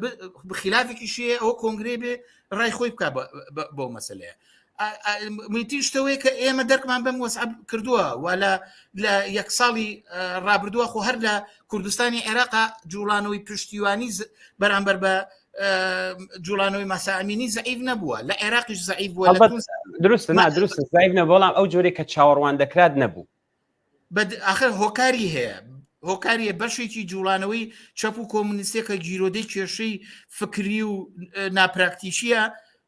خلافێکی شەیە ئەوە کۆنگرێ بێ ڕای خۆی بک بۆ مەسلەیە میتین شتەوەی کە ئێمە دەرکمان بەم وەسع کردووە و لە لە یەک ساڵی ڕابردووە خۆ هەر لە کوردستانی عێراقا جوڵانەوەی پشتیوانی بەرامبەر بە جوڵانەوەی ماسا ئەمینی زەعیف نەبووە لە عێراقیش زەعیف بووە درست درست زەعیف نە بەڵام ئەو جۆرێک کە چاوەڕوان دەکرات نەبوو ئاخر هۆکاری هەیە هۆکاریە بەشێکی جوڵانەوەی چەپ و کۆمونیستێکە گیرۆدەی کێشەی فکری و ناپراکتیشیە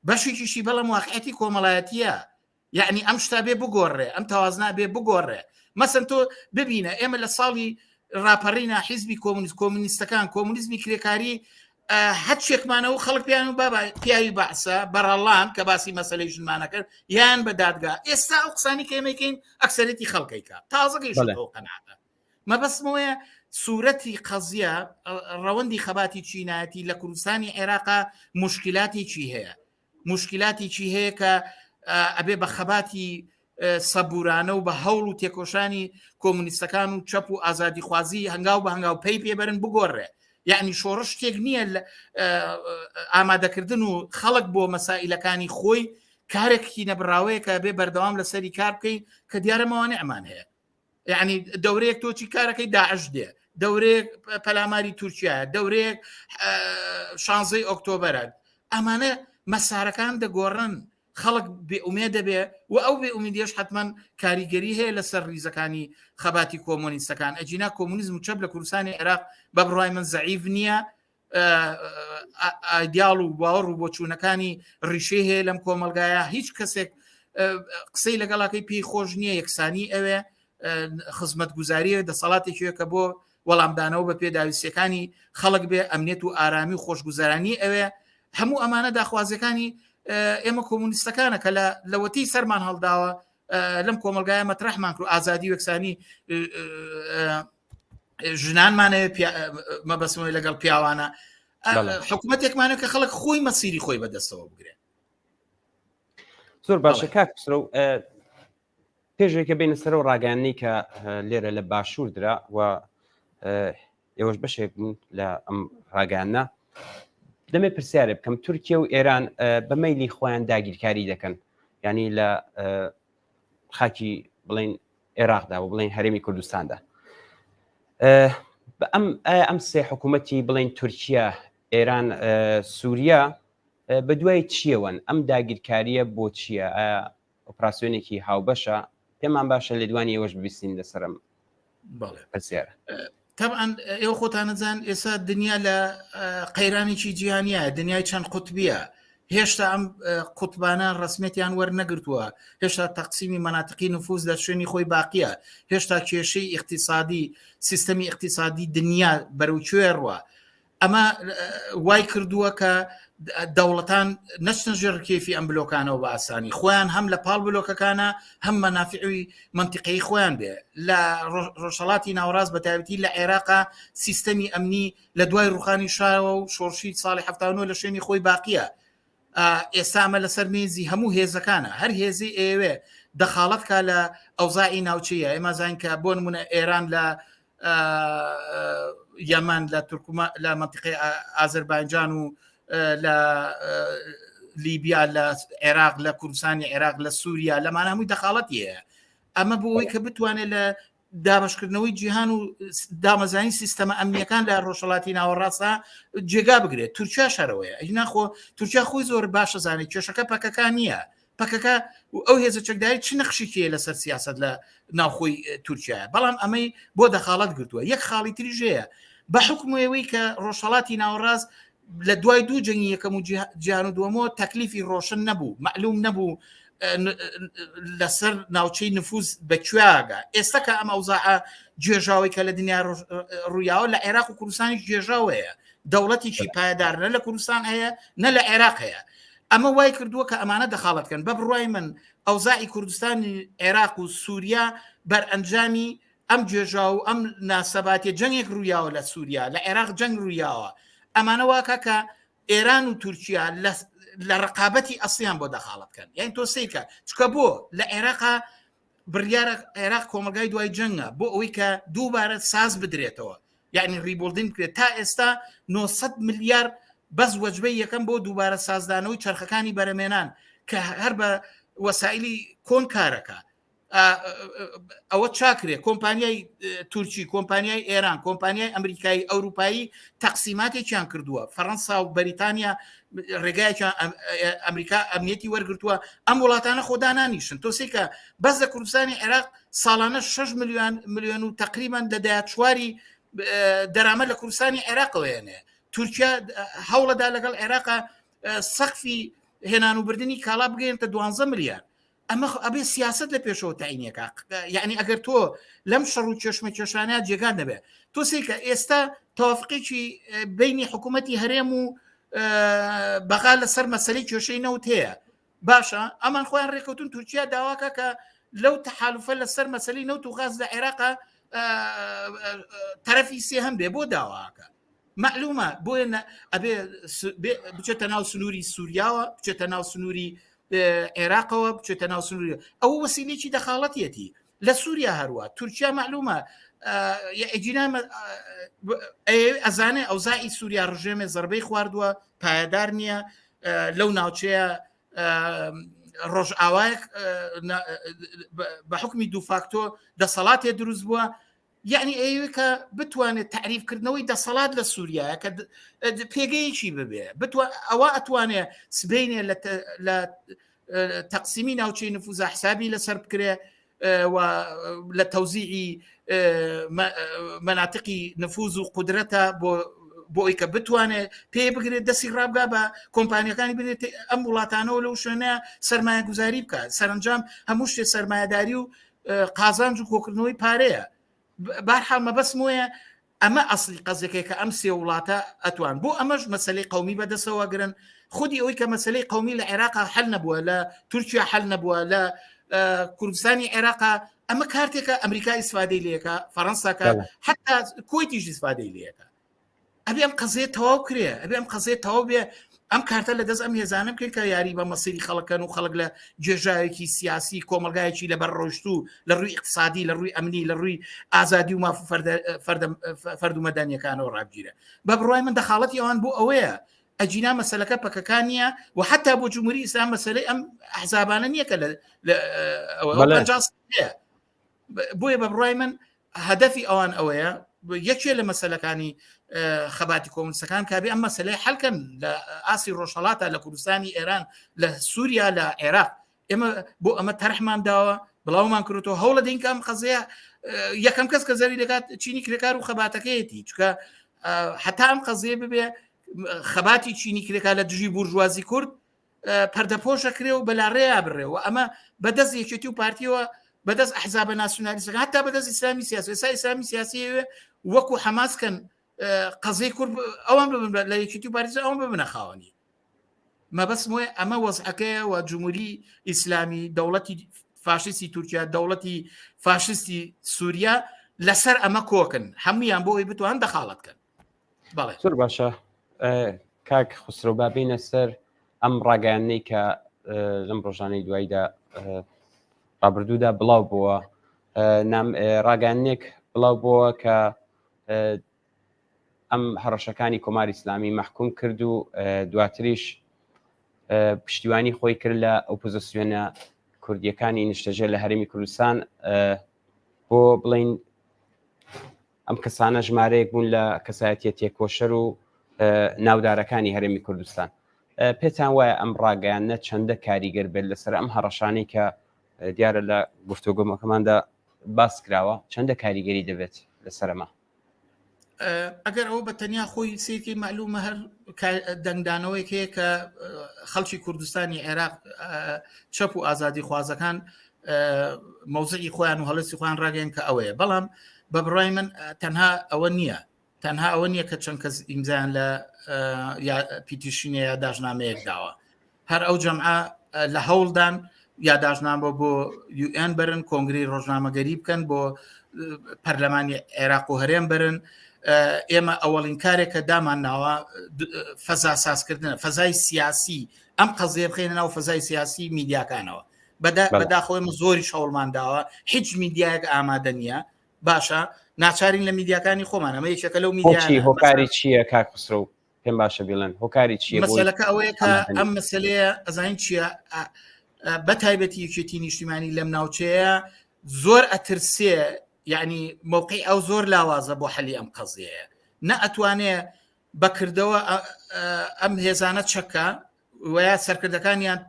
بەشێکیشی بەڵام واقعەتی کۆمەڵایەتیە یعنی ئەم شتا بێ بگۆڕێ ئەم تەوازنا بێ بگۆڕێ مەسەن تۆ ببینە ئێمە لە ساڵی ڕاپەڕینە حیزبی کۆمونیست کۆمونیستەکان کۆمونیزمی کرێکاری هەرچێکمانەوە خەڵک پیان و بابا پیاوی بەعسە بەڕەڵان کە باسی مەسلەی ژنمانە کرد یان بە دادگا ئێستا ئەو قسانی کە ئێمەکەین ئەکسەرێتی خەڵکەیکە تازە گەیشتەوە قەناعەتە مەبەستمەوەیە سوورەتی قەزیە ڕەوەندی خەباتی چینایەتی لە کوردستانی عێراقا مشکلاتێکی هەیە مشکلاتێکی هەیە کە ئەبێ بە خەباتی سەبورانە و بە هەوڵ و تێکۆشانی کۆمونیستەکان و چەپ و ئازادیخوازی هەنگاو بە هەنگاو پەی پێبەرن بگۆڕێ یعنی شۆڕش شتێک نییە ئامادەکردن و خەڵک بۆ مەسائلەکانی خۆی کارێکی نەبراوەیە کە بێ بەردەوام لەسەری کار بکەین کە دیارە مەوانعمان هەیە یعنی دەورەیەک تۆچی کارەکەی داعش دێ دەورەیەک پەلاماری تورکیا دەورەیەک شانزەی ئۆکتۆبەرە ئەمانە مەسارەکان دەگۆڕن. خەڵک بێ ئومێ دەبێ و ئەو بێ ئومیدیش حتمما کاریگەری هەیە لەسەر ریزەکانی خەباتی کۆمۆنیستەکان ئەجینا کۆمونیزم و چەپ لە کوردستانی عێراق بە بڕای من زەعیف نییە ئایدیاڵ و باوەڕ و بۆچوونەکانی ڕیشەی هەیە لەم کۆمەلگایە هیچ کەسێک قسەی لەگەڵاکەی پێی خۆش نییە یەکسانی ئەوێ خزمەت گوزاریە دەسەڵاتێکیە کە بۆ وەڵامدانەوە بە پێداویستیەکانی خەڵک بێ ئەمنیەت و ئارامی و خۆشگوزەرانی ئەوێ هەموو ئەمانە داخوازیەکانی ئێمە کۆمونیستەکانە کە لە لەوەتی سەرمان هەڵداوە لەم کۆمەلگایە مەترحمان کرد ئازادی وەکسانی ژنانمانەوە مەبەسمەوەی لەگەڵ پیاوانە حکوومەتێکمانە کە خەڵک خۆی مەسیری خۆی بەدەستەوە بگرێت زۆر باشە کاک خسرەو پێشێکە بینە سەرەوە ڕاگەیاندنی کە لێرە لە باشوور درا و ئێوەش بەشێک بوون لە ئەم ڕاگەیاندنە دەمێ پرسیارێ بکەم تورکیا و ئێران بە مەیلی خۆیان داگیرکاری دەکەن ینی لە خاکی بڵین عێراقدا و بڵین هەرێمی کوردستاندا ئەم ئەم سێ حکوومەتی بڵین تورکیا ئێران سووریا بە دوای چیەوەن ئەم داگیرکاریە بۆ چییە؟ ئۆپراسیۆنێکی هاوبەشە پێمان باشە لێدوانی ئێوەش ببیستین لەسەرم پرسیارە طبعا ئێوە خۆتانەزان ئێستا دنیا لە قەیرانێکی جیهانیە دنیای چەند قوتبیە هێشتا ئەم قوتبانە ڕسمێتیان وەرنەگرتووە هێشتا تەقسیمی مەناتقی نفوز لە شوێنی خۆی باقیە هێشتا کێشەی اقتصادی سیستەمی اقتصادی دنیا بەرەو کوێ ڕوە ئەمە وای کردووە کە دەوڵەتان نەچنە ژێر کەیفی ئەم بلۆکانەوە بە ئاسانی خۆیان هەم لە پاڵ بلۆکەکانە هەم مەنافعی منتیقەی خۆیان بێ لە ڕۆژهڵاتی ناوەڕاست بە تایبەتی لە عێراقا سیستەمی ئەمنی لە دوای ڕوخانی شاوە و شۆڕشی ساڵی 79 لە شوێنی خۆی باقیە ئێستا ئەمە لەسەر مێزی هەموو هێزەکانە هەر هێزی ئەیەوێ دەخاڵەت کا لە ئەوزاعی ناوچەیە ئێمە زانین کە بۆ نمونە ئێران لە یەمەن لە تورکما لە منتیقی ئازربایجان و لە لیبیا لە عێراق لە کوردستانی عێراق لە سووریا لەمانە هەمووی دەخاڵەتی هەیە ئەمە بۆ ئەوەی کە بتوانێت لە دابشکردنەوەی جیهان و دامەزانی سیستەمە ئەمنیەکان لە ڕۆژهڵاتی ناوەڕاستە جێگا بگرێت تورکیا شەرەوەیە ئەی ناخۆ تورکیا خۆی زۆر باشە زانێت کێشەکە پەکەکە نییە پەکەکە و ئەو هێزە چەکداری چ نەخشێکی هەیە لەسەر سیاست لە ناوخۆی تورکیا بەڵام ئەمەی بۆ دەخاڵەت گرتووە یەک خاڵی تریش هەیە بە حکومەوەی کە ڕۆژهڵاتی ناوەڕاست لە دوای دوو جەنگی یەکەم و جیهان و دووەمەوە تەکلیفی ڕۆشن نەبوو معلوم نەبوو لەسەر ناوچەی نفوز بە کوێگە ئێستا کە ئەم ئەوزاعە گێژاوی کە لە دنیا ڕوویاوە لە عێراق و کوردستانی گێژاوەیە دەوڵەتێکی پایدار نە لە کوردستان هەیە نە لە عێراق هەیە ئەمە وای کردووە کە ئەمانە دەخاڵەت کەن بە بڕای من ئەوزاعی کوردستانی عێراق و سووریا بەرئەنجامی ئەم گێژاو و ئەم ناسەباتیە جەنگێک ڕوویاوە لە سووریا لە عێراق جەنگ ڕوویاوە ئەمانە واکە کە ئێران و تورکیا لە ڕقابەتی ئەسلیان بۆ دەخاڵەت کەن یان تۆ سیرکە چکە بۆ لە عێراقا بڕیارە عێراق کۆمەلگای دوای جەنگە بۆ ئەوەی کە دووبارە ساز بدرێتەوە یعنی rebuilding بکرێت تا ئێستا 900 ملیار بەس وەجبەی یەکەم بۆ دووبارە سازدانەوەی چرخەکانی بەرەمێنان کە هەر بە وەسائلی کۆن کارەکە ئەوە چاکرێ کۆمپانیای تورکی کۆمپانیای ئێران کۆمپانیای ئەمریکایی ئەوروپایی تەقسیماتێکیان کردووە فەەنسا و بەریتانیا ڕێگایەکیان ئەمریکا ئەمنیەتی وەرگتووە ئەم وڵاتانە خۆدانانیشن تۆ سێکە بەس لە کوردستانی عێراق ساڵانە 6 میلیۆن میلیۆن و تقریبان لە دەیا چواری دەرامە لە کوردستانی عێراقەوەێنێ تورکیا هەوڵەدا لەگەڵ عێراقا سەقفی هێنان و بردننی کاڵا بگەێنتە 12 ملیار ئەمە ئەبێ سیاست لە پێشەوە تاینەکە یعنی ئەگەر تۆ لەم شەڕ و چێشمە کێشانە جێگان نەبێ تۆ سیکە ئێستا تەوافقێکی بینی حکوومەتی هەرێم و بەغا لەسەر مەسەری کێشەی نەوت هەیە باشە ئەمان خۆیان ڕێکەوتون تورکیا داواکە کە لەو تەحالفە لەسەر مەسەلی نەوت و غاز لە عێراقا تەرەفی سێهەم بێ بۆ داواکە مەعلومە بۆیە ئەبێ بچێتە ناو سنووری سووریاوە بچێتە ناو سنووری عێراقەوە بچێتە ناو سنووری ئەو وەسیلێکی دەخاڵەتیەتی لە سووریا هەروە تورکیا معلومە ئەزانێ ئەوزای سووریا ڕژێمێ زربەی خواردووە پایەدار نییە لەو ناوچەیە ڕۆژئاوایەک بە حکمی دووفاکتۆ دەسەڵاتێ دروست بووە یەعنی ئەیەوێ کە بتوانێت تەعریف کردنەوەی دەسەڵات لە سووریایە کە پێگەیەکی ببێ بتوان ئەوە ئەتوانێ سبینێ لە لە تەقسیمی ناوچەی نفوزە حسابی لەسەر بکرێ و لە تەوزیعی مەناتقی نفوز و قودرەتە بۆ بۆ ئەوی کە بتوانێت پێ بگرێت دەستی ڕابگا بە کۆمپانیەکانی بێت ئەم وڵاتانەوە لەو شوێنە سرمایە گوزاری بکە سەرنجام هەموو شتێ سرمایهداری و قازانج و کۆکردنەوەی پارەیە بارحاڵ مەبەستم وەیە ئەمە ئەسلی قەزەکەی کە ئەم سێ وڵاتە ئەتوان بۆ ئەمەش مەسلەی قومی بەدەسەوە گرن خودی ئەوەی کە مەسلەی قومی لە عێراق حل نەبووە لە تورکیا حل نەبووە لە کوردستانی عێراق ئەمە کارتێکە ئەمریکا ئیسفادەی لەکە فەڕەنساکە حتا کۆیتیش ئیسفادەی لەکە ئەبێ ئەم قەزیە تەواو کرێ ئەبێ ئەم قەزیە تەواو بێ ئەم کارتە لە دەست ئەم هێزانە بکەین کە یاری بە مەسیری خەڵکەن و خەڵک لە گێژاوێکی سیاسی کۆمەلگایەکی لەبەر ڕۆشتوو لە ڕووی اقتصادی لە ڕووی ئەمنی لە ڕووی ئازادی و ماف فەرد و مەدانیەکانەوە ڕابگیرە بە بڕای من دەخاڵەتی ئەوان بۆ ئەوەیە ئەجینا مەسلەکە پەکەکان نییە و حتا بۆ جمهوری ئیسلام مەسلەی ئەم حزابانە نییە کە لە ئەوە بۆیە بە بڕای من هەدەفی ئەوان ئەوەیە یەکێ لە مەسلەکانی خەباتی کۆمنسەکان کابێ ئەم مەسلەی حلکەن لە ئاسی ڕۆژهڵاتە لە کوردستانی ئێران لە سووریا لە عێراق ئێمە بۆ ئەمە تەرحمان داوە بڵاومان کردەوە هەوڵە دەین کە ئەم قەزەیە یەکەم کەس کە زەری دەکات چینی کرێکار و خەباتەکەیەتی چکە حتا ئەم قەزیە ببێ خەباتی چینی کرێکار لە دژی بورژوازی کورد پەردەپۆشە کرێ و بەلاڕێیا بڕێ و ئەمە بەدەست یەکێتی و پارتیەوە بەدەست ئەحزابە ناسیونالیستەکان هەتا بەدەست ئیسلامی سیاسی ئێستا ئیسلامی سیاسی وەکو حەماس کەن قەزەی کورد ئەوان ببن لە یەکێتی و پارتی ئەوان ببنە خاوەنی مەبەستم وایە ئەمە وەزعەکەیە و جمهوری ئیسلامی دەوڵەتی فاشیستی تورکیا دەوڵەتی فاشیستی سووریا لەسەر ئەمە کۆکن هەمویان بۆ ئەوی بتوان دەخاڵەت کەن بەڵێ زۆر باشە کاک خسرۆ با بینە سەر ئەم ڕاگەیاندنەی کە لەم ڕۆژانەی دواییدا ڕابردوودا بڵاو بووە ڕاگەیاندنێک بڵاو بووە کە ئەم هەڕەشەکانی کۆماری ئیسلامی مەحکوم کرد و دواتریش پشتیوانی خۆی کرد لە ئۆپۆزیسیۆنە کوردیەکانی نیشتەجێ لە هەرێمی کوردستان بۆ بڵین ئەم کەسانە ژمارەیەک بوون لە کەسایەتیە تێکۆشەر و ناودارەکانی هەرێمی کوردستان. پێتان وایە ئەم ڕاگەیاندنە چەندە کاریگەر بێت لەسەر ئەم هەڕەشانەی کە دیارە لە گفتوگۆمەکەماندا باس کراوە چەندە کاریگەری دەبێت لەسەر ئەمە؟ ئەگەر ئەوە بە تەنیا خۆی سیرکی معلومە هەر دەنگدانەوەیەک هەیە کە خەڵکی کوردستانی عێراق چەپ و ئازادی خوازەکان مەوزعی خۆیان و هەڵێسی خۆیان ڕاگەن کە ئەوەیە بەڵام بە بڕای من تەنها ئەوە نییە تەنها ئەوە نییە کە چەند کەس ئیمزایان لە petition ە یا داژنامەیەک داوە هەر ئەو جەمعە لە هەوڵدان یاداشنامە بۆ UN بەرن کۆنگری ڕۆژنامەگەری بکەن بۆ پەرلەمانی عێراق و هەرێم بەرن ئێمە ئەوەڵین کارێک کە دامان ناوە فەزا سازکردنە فەزای سیاسی ئەم قەزیە بخێنە ناو فەزای سیاسی میدیاکانەوە بەداخەوە ئێمە زۆری شەوڵمان داوە هیچ میدیایەک ئامادە نییە باشە ناچارین لە میدیاکانی خۆمان ئەمە یەکێکە لەو میدیا هۆکاری چییە کاک خسرەو پێم باشە بڵێن هۆکاری چییە مەسەلەکە ئەوەیە کە ئەم مەسلەیە ئەزانین چییە بە تایبەتی یەکێتی نیشتیمانی لەم ناوچەیە زۆر ئەترسێ یعنی موقعی ئەو زۆر لاوازە بۆ حەلی ئەم قەزیەیە نە ئەتوانێ بەکردەوە ئەم هێزانە چەکە ویا سەرکردەکانیان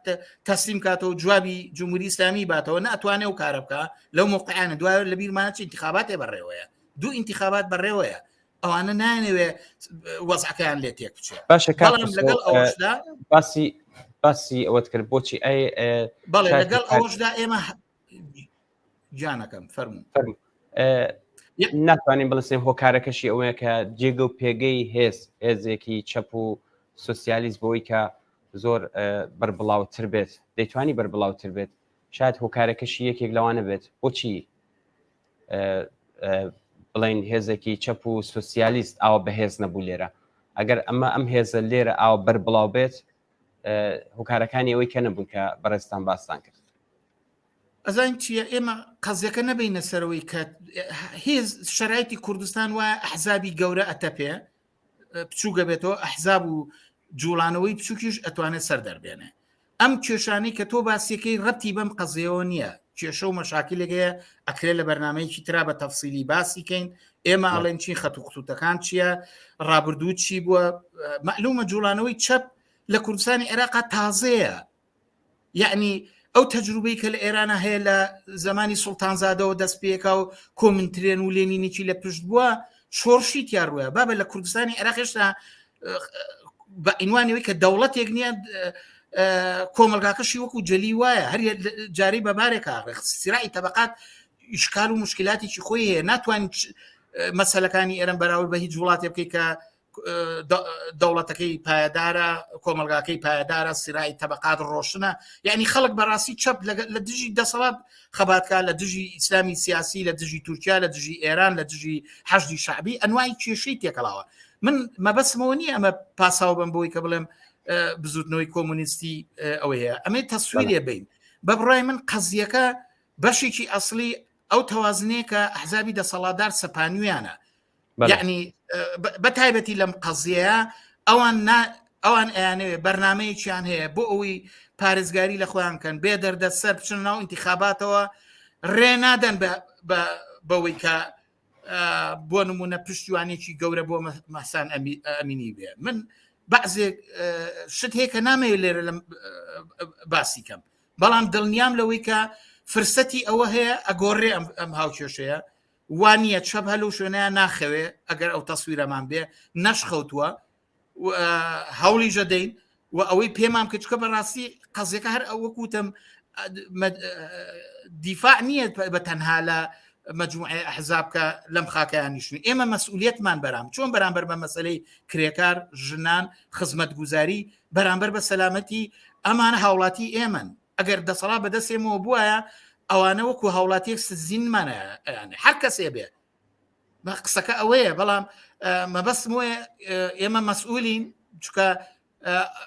تەسلیم کاتەوە جوابی جمهوری ئیسلامی باتەوە ناتوانێ و کارە بکە لەو موقعانە دوای لە بیرمانە چ انتخاباتێ بەڕێوەیە دوو انتخابات بەڕێوەیە ئەوانە نانەوێ وەزعەکەیان لێ تێک بچێت باشە بەڵام لەگەڵ ئەوەشدا باسی باسی ئەوەت کرد بۆچی ئەی بەڵێ لەگەڵ ئەوەشدا ئێمە گیانەکەم فەرموو فەرموو ناتوانین بڵسێن هۆکارەکەشی ئەوەیە کە جێگە و پێگەی هێز هێزێکی چەپ و سوسیالیست بۆی کە زۆر بەربڵاوتر بێت دەیتوانی بەربڵاوتر بێت شاید هۆکارەکەشی یەکێک لەوانە بێت بۆچی بڵین هێزێکی چەپ و سوسیالیست ئاوا بەهێز نەبوو لێرە ئەگەر ئەمە ئەم هێزە لێرە ئاوا بەربڵاو بێت هۆکارەکانی ئەوەی کە نەبوون کە بەڕێزتان باستان کرد ئەزانین چییە ئێمە قەزیەکە نەبینە سەرەوەی کە هێز شەرایتی کوردستان وایە ئەحزابی گەورە ئەتەپێ بچووگە بێتەوە ئەحزاب و جوڵانەوەی بچووکیش ئەتوانێت سەر دەربێنێ ئەم کێشانەی کە تۆ باسیەکەی ڕەتی بەم قەزیەوە نییە کێشە و مەشاکلێک هەیە ئەکرێت لە بەرنمەیەکی ترا بە تەفسیلی باسی کەین ئێمە ئەڵێن چین خەت و خطوتەکان چییە ڕابردوو چی بووە معلومە جوڵانەوەی چەپ لە کوردستانی عێراقا تازەیە. یعنی ئەو تەجروبەی کە لە ئێرانە هەیە لە زمانی سوڵتانزادەوە دەست پێکا و کۆمنترێن و لێنینێکی لە پشت بووە شۆڕشی تیاڕوە بابە لە کوردستانی عێراق هێشتا بە ئینوانەوەی کە دەوڵەتێک نییە کۆمەلگاکەشی وەکو جەلی وایە هەر جارەی بەبارێکە سرای تەبقات ئیشکال و مشکلاتێکی خۆی هەیە ناتوانین مەسەلەکانی ئێران بەراورد بە هیچ وڵاتێ بکەیت کە دەوڵەتەکەی پایەدارە کۆمەلگاکەی پایەدارە سرای تەبقات ڕۆشنە یعنی خەڵک بەڕاستی چەپ لە دژی دەسەڵات خەباتکە لە دژی ئیسلامی سیاسی لە دژی تورکیا لە دژی ئێران لە دژی حەشدی شعبی ئەنوای کێشەی تێکەڵاوە من مەبەسمەوە نییە ئەمە پاساو بم بۆی کە بڵێم بزوتنەوەی کۆمۆنیستی ئەوەیە ئەمەی تەسویرێ بین بە بڕای من قەزیەکە بەشێکی ئەسلی ئەو تەوازنەیە کە ئەحزابی دەسەڵاتدار سەپانویانە یعنی بە تایبەتی لەم قەزیەیە ئەوان ئەوان ئەیانەوێ بەرنمەیەکیان هەیە بۆ ئەوەی پارێزگاری لە خۆیان کەن بێ دەردە سەر بچن ناو انتخاباتەوە ڕێ نادەن بەوەی کە بۆ نمونە پشتیوانێکی گەورە بۆ مەحسان ئەمینی بێ من بەعزێک شت هەیە کە نامەوێت لێرە لەم باسی کەم بەڵام دڵنیام لەوەی کە فرسەتی ئەوە هەیە ئەگۆڕێ ئەم هاوکێشەیە وانە چەپ هەل و شوێنەیە ناخەوێ ئەگەر ئەو تەسویرەمان بێ نەشخەوتووە هەوڵی ژەدەین و ئەوەی پێمان کە چکە بەڕاستی قەزیەکە هەر ئەوە وتم دیفاع نییە بە تەنها لە مجموعەی ئەحزاب کە لەم خاکەیان نیشن ئێمە مەسئولیتمان بەرام چۆن بەرامبەر بە مەسلەی کرێکار ژنان خزمەتگوزاری بەرامبەر بە سەلامەتی ئەمانە هاوڵاتی ئێمەن ئەگەر دەسەڵات بەدەست ئێمەوە بواە ئەوانە وەکو هاوڵاتیەک سزینمانە هەر کەسێ بێ بە قسەکە ئەوەیە بەڵام مەبەستم وەیە ئێمە مەسئولین چکە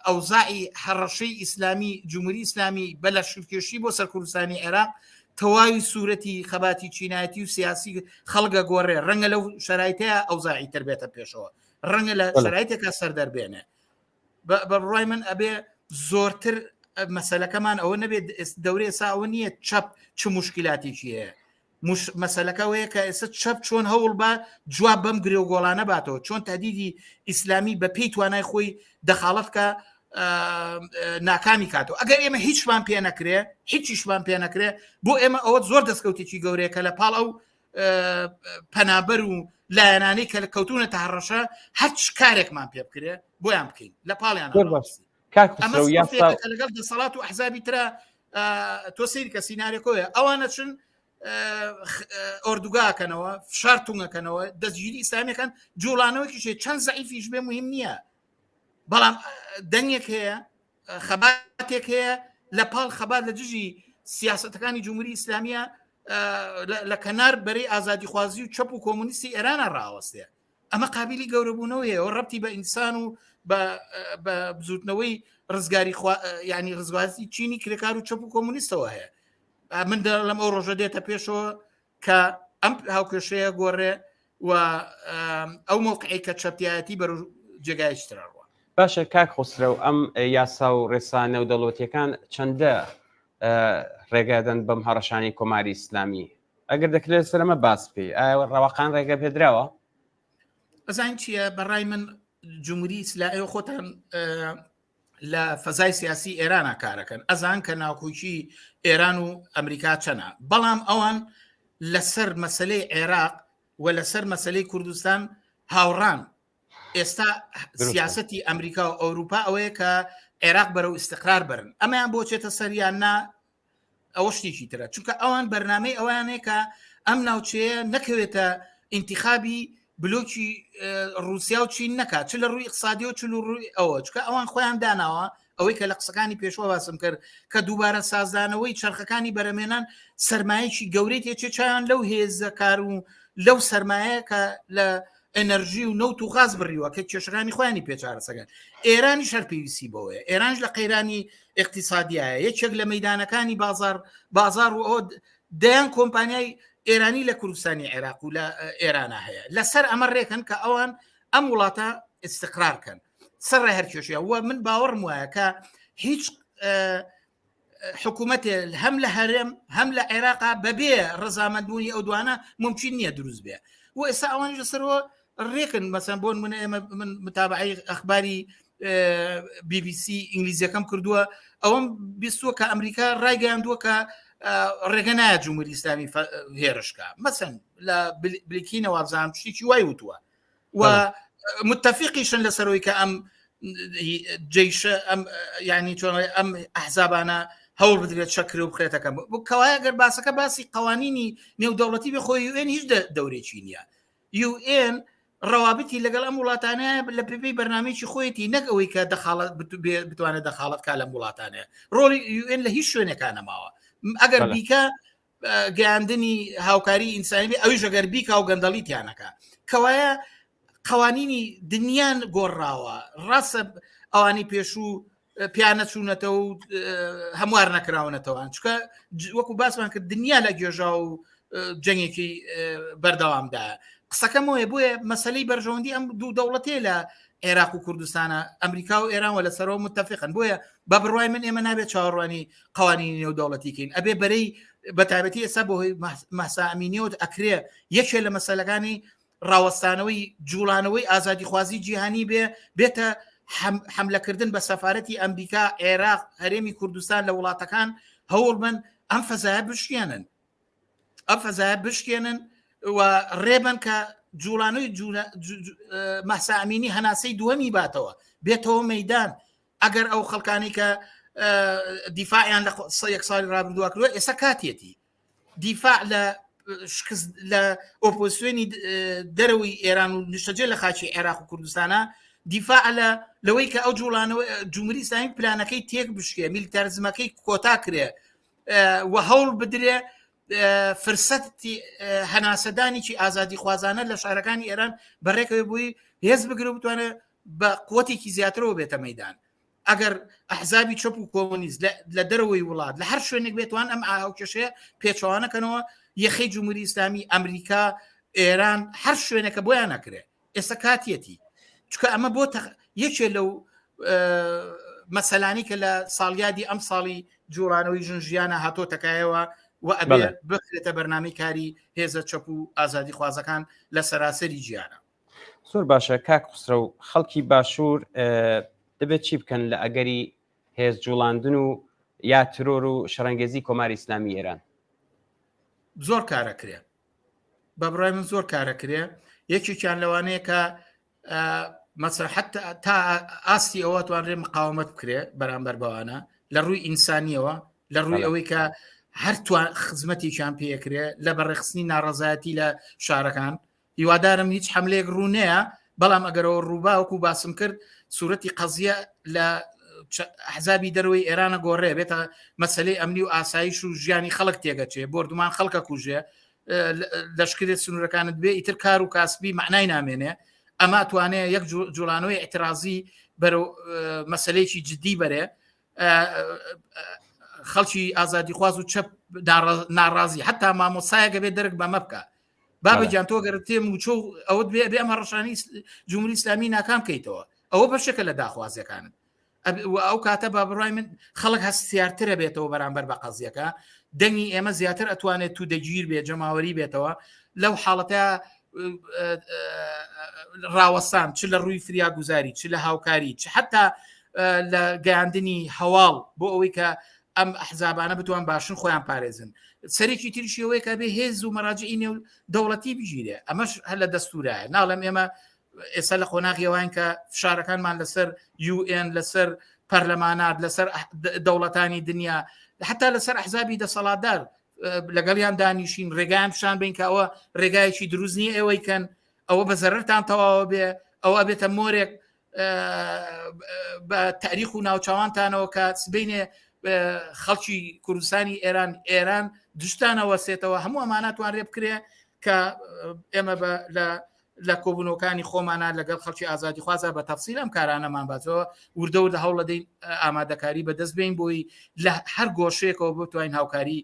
ئەوزاعی هەڕەشەی ئیسلامی جمهوری ئیسلامی بە لە شکێشی بۆ سەر کوردستانی عێراق تەواوی سوورەتی خەباتی چینایەتی و سیاسی خەڵگە گۆڕێ ڕەنگە لەو شرایتەیە ئەوزاعی تر بێتە پێشەوە ڕەنگە لە شرایتێکە سەر دەربێنێ بە بڕای من ئەبێ زۆرتر مەسلەکەمان ئەوە نەبێت دەورێ سا ئەوە نییە چەپ چ مشکلاتێکی هەیە مەسەلەکە ئەوەیە کە ئێستا چەپ چۆن هەوڵ بە جواب بەم گرێ و گۆڵانە باتەوە چۆن تهدیدی ئیسلامی بە پێی توانای خۆی دەخاڵەت کە ناکامی کاتەوە ئەگەر ئێمە هیچمان پێ نەکرێ هیچیشمان پێ نەکرێ بۆ ئێمە ئەوە زۆر دەستکەوتێکی گەورەیە کە لە پاڵ ئەو پەنابەر و لایەنانەی کە لە کەوتونە تا هەڕەشە هەرچ کارێکمان پێ بکرێ بۆیان بکەین لە پاڵیان لەگەڵ دەسەڵات و ئەحزابی ترە تۆ سیر کە سینارێکۆیە ئەوانە چن ئۆردوگاکەنەوە فشار تونگەکەنەوە دەستگیری ئیسلامیەکان جوڵانەوەکیشێ چەند زەعیفیش بێ مهم نییە بەڵام دەنگێک هەیە خەباتێک هەیە لە پاڵ خەبات لە دژی سیاستەکانی جمهوری ئیسلامیە لە کەنار بەرەی ئازادیخوازی و چەپ و کۆمونیستی ئێرانە ڕاوەستێ ئەمە قابلی گەورەبوونەوەیە و ڕەتی بە ئینسان و بە بزوتنەوەی ڕزگاری ینی ڕزگازی چینی کرێکار و چەپ و کۆمونیستەوە هەیە من دەڵم ئەو ڕۆژە دێتە پێشەوە کە ئەم هاوکێشەیە گۆڕێ و ئەو موقعی کە چەپتایەتی بەر جێگایش ترڕوە باشە کاک خسرەو ئەم یاسا و ڕێسا نێودەوڵەتیەکان چەندە ڕێگادەن بەم هەڕەشانی کۆماری ئیسلامی ئەگەر دەکرێت لەسەر ئەمە باس بکەی ئایا ڕەواقان ڕێگە پێدراوە؟ ئەزانین چییە بەڕای من جمهوری ئیسلامی خۆتان لە فەزای سیاسی ئێرانە کارەکەن ئەزان کە ناکۆکی ئێران و ئەمریکا چەنە بەڵام ئەوان لەسەر مەسلەی عێراق و لەسەر مەسلەی کوردستان هاوڕان ئێستا سیاستی ئەمریکا و ئەوروپا ئەوەیە کە عێراق بەرەو ئیسیقرار برن ئەمەیان بۆ چێتە سەریان نا ئەوە شتێکی ترە چونکە ئەوان بەرنمەی ئەوانەیە کە ئەم ناوچەیە نەکەوێتە ئینتخابی بلۆکی رووسیا و چین نەکات چ لە ڕووی اقتصادی و چ لە ڕووی ئەوە چکە ئەوان خۆیان داناوە ئەوەی کە لە قسەکانی پێشوە باسم کرد کە دووبارە سازدانەوەی چرخەکانی بەرەمێنان سرمایەکی گەورەی تێچێ چیان لەو هێزە کار و لەو سرمایە کە لە ئەنەرژی و نەوت و غاز بڕیوە کە کێشەکانی خۆیانی پێ چارەسەکەن ئێرانی شەر پێویستی بەوەیە ئێرانش لە قەیرانی اقتصادیایە یەکێک لە مەدانەکانی بازار بازار و ئەو دەیان کۆمپانیای ئێرانی لە کوردستانی عێراق و لە ئێرانە هەیە لەسەر ئەمە ڕێکن کە ئەوان ئەم وڵاتە استقرار کەن سەر هەر کێشەیە و من باوەڕم وایە کە هیچ حکوومەتێ هەم لە هەرێم هەم لە عێراقا بەبێ ڕزامەندبوونی ئەو دوانە ممکن نییە دروست بێ و ئێستا ئەوانیش لەسەرەوە ڕێکن مەسەن بۆن من ئێمە من متابعی ئەخباری BBC ئینگلیزیەکەم کردووە ئەوەم بیستووە کە ئەمریکا ڕایگەیاندووە کە ڕێگە نایە جمهوری ئیسلامی هێرشکە مەسەن لە بلیکینەوە بزانام شتێکی وای وتووە و متفقیشن لەسەرەوەی کە ئەم جیشە ئەم ینی چۆن ئەم ئەحزابانە هەوڵ بدرێت شەکر و بخرێتەکە کەوایە گەر باسەکە باسی قوانینی نێودەوڵەتی بێ خۆی یوئێن هیچ دەورێکی نییە یوئێن ڕەوابتی لەگەڵ ئەم وڵاتانە لە پێی بەرنمەیەکی خۆیەتی نەک ئەوەی کە دەخاڵەت بتوانێت دەخاڵەت کا لەم وڵاتانە ڕۆڵی یوئێن لە هیچ شوێنێکانە ماوە ئەگەر بیکە گەیاندنی هاوکاری ئینسانی بێ ئەویش ئەگەر بیکا و گەندەڵی تیانەکە کەوایە قوانینی دنیان گۆڕاوە ڕاستە ئەوانی پێشوو پیان نەچوونەتەوە و هەموار نەکراونەتەوە چکە وەکو باسمان کرد دنیا لە گێژا و جەنگێکی بەردەوامدا قسەکەمەوەی بۆیە مەسلەی بەرژەوەندی ئەم دوو دەوڵەتێ لە عێراق و کوردستانە ئەمریکا و ئێران و لەسەرەوە متفقن بۆیە بە بڕوای من ئێمە نابێت چاوەڕوانی قوانینی نێودەوڵەتی کەین ئەبێ بەرەی بە تایبەتی ئێستا بۆ هۆی مەهسا ئەمینیەوە ئەکرێ یەکێ لە مەسەلەکانی ڕاوەستانەوەی جوڵانەوەی ئازادیخوازی جیهانی بێ بێتە حملەکردن بە سەفاەتی ئەمریکا عێراق هەرێمی کوردستان لە وڵاتەکان هەوڵ بن ئەم فەزایە بشکێنن ئەم فەزایە بشکێنن و ڕێبن کە جوڵانەوەی مەهسا ئەمینی هەناسەی دووەمی باتەوە بێتەوە مەدان ئەگەر ئەو خەڵکانی کە دیفاعیان لە یەک ساڵی ڕابردووە کردووە ئێستا کاتیەتی دیفاع لە شکست لە ئۆپۆزیسیۆنی دەرەوەی ئێران و نیشتەجێ لە خاکی عێراق و کوردستانە دیفاع لە لەوەی کە ئەو جوڵانەوە جمهوری ئیسلامی پلانەکەی تێک بشکێ میلیتاریزمەکەی کۆتا کرێ و هەوڵ بدرێ فرسەتی هەناسەدانێکی ئازادیخوازانە لە شارەکانی ئێران بەڕێکەوە بووی هێز بگرە بتوانێت بە قوتێکی زیاترەوە بێتە مەدان ئەگەر ئەحزابی چەپ و کۆمۆنیست لە دەرەوەی وڵات لە هەر شوێنێک بێتوان ئەم ئاوکێشەیە پێچەوانەکەنەوە یەخەی جمهوری ئیسلامی ئەمریکا ئێران هەر شوێنێکە بۆیان نەکرێ ئێستا کاتیەتی چکە ئەمە بۆ یەکێ لەو مەسەلانی کە لە ساڵیادی ئەم ساڵی جوڵانەوەی ژن ژیانە هاتۆ تەکایەوە و ئەبێ بخرێتە بەرنامەی کاری هێزە چەپ و ئازادی خوازەکان لە سەراسەری جیانە زۆر باشە کاک خسرە و خەڵکی باشوور دەبێت چی بکەن لە ئەگەری هێز جوڵاندن و یا ترۆر و شەڕەنگێزی کۆماری ئیسلامی ئێران زۆر کارەکرێ بە بڕای من زۆر کارەکرێ یەکێکیان لەوانەیە کە مەسە حتا تا ئاستی ئەوە توانرێ مقاومەت بکرێ بەرامبەر بەوانە لە ڕووی ئینسانیەوە لە ڕووی ئەوەی کە هەر خزمەتێکیان پێکرێ لە بەڕێخستنی ناڕزایەتی لە شارەکان هیوادارم هیچ حملەیەک ڕوونەیە بەڵام ئەگەرەوە ڕووبا وەکو باسم کرد سوورەتی قەزیە لە حزابی دەرەوەی ئێرانە گۆڕێ بێتە مەسلەی ئەمنی و ئاسایش و ژیانی خەڵک تێگەچێ بردومان خەڵکە کوژێ لەشکرێت سنوورەکانت بێ ئیتر کار و کاسبی معنای نامێنێ ئەمە توانێ یەک جوڵانەوەی اعترازی بەرەو مەسلەیەکی جددی بەرێ خەڵکی ئازادیخواز و چەپ ناڕازی حتا مامۆسایەکە بێ دەرک بەمە بکە بابە گیان تۆ گەر تێ موچۆ ئەوەت بێ بێ ئەم هەڕەشانی جمهوری ئیسلامی ناکام کەیتەوە ئەوە بەشێکە لە داخوازیەکانت ئەو کاتە بە بڕای من خەڵک هەستیارترە بێتەوە بەرامبەر بە قەزیەکە دەنگی ئێمە زیاتر ئەتوانێت تو دەگیر بێ جەماوەری بێتەوە لەو حاڵەتە ڕاوەستان چ لە ڕووی فریاگوزاری چ لە هاوکاری چ حتا لە گەیاندنی هەواڵ بۆ ئەوەی کە ئەم ئەحزابانە بتوان باشن خۆیان پارێزن سەرێکی تریشی ئەوەیە کە بێ هێز و مەراجعی نێو دەوڵەتی بگیرێ ئەمەش هەر لە دەستورایە ناڵێم ئێمە ئێستا لە قۆناغی ئەوان کە فشارەکانمان لەسەر UN لەسەر پەرلەمانات لەسەر دەوڵەتانی دنیا حتا لەسەر ئەحزابی دەسەڵاتدار لەگەڵیان دانیشین ڕێگایان پیشان بین کە ئەوە ڕێگایەکی دروست نییە ئێوەی کەن ئەوە بە زەرتان تەواوە بێ ئەوە بێتە مۆرێک بە تاریخ و ناوچوانتانەوە کە سبینێ خەڵکی کوردستانی ئێران ئێران دشتانەوە سێتەوە هەموو ئەمانە توانرێ بکرێ کە ئێمە لە لە کۆبوونەوەکانی خۆمانە لەگەڵ خەڵکی ئازادی خوازە بە تەفسیل ئەم کارانەمان باتەوە وردە وردە هەوڵەدەین ئامادەکاری بەدەست بین بۆی لە هەر گۆشەیەکەوە بتوانین هاوکاری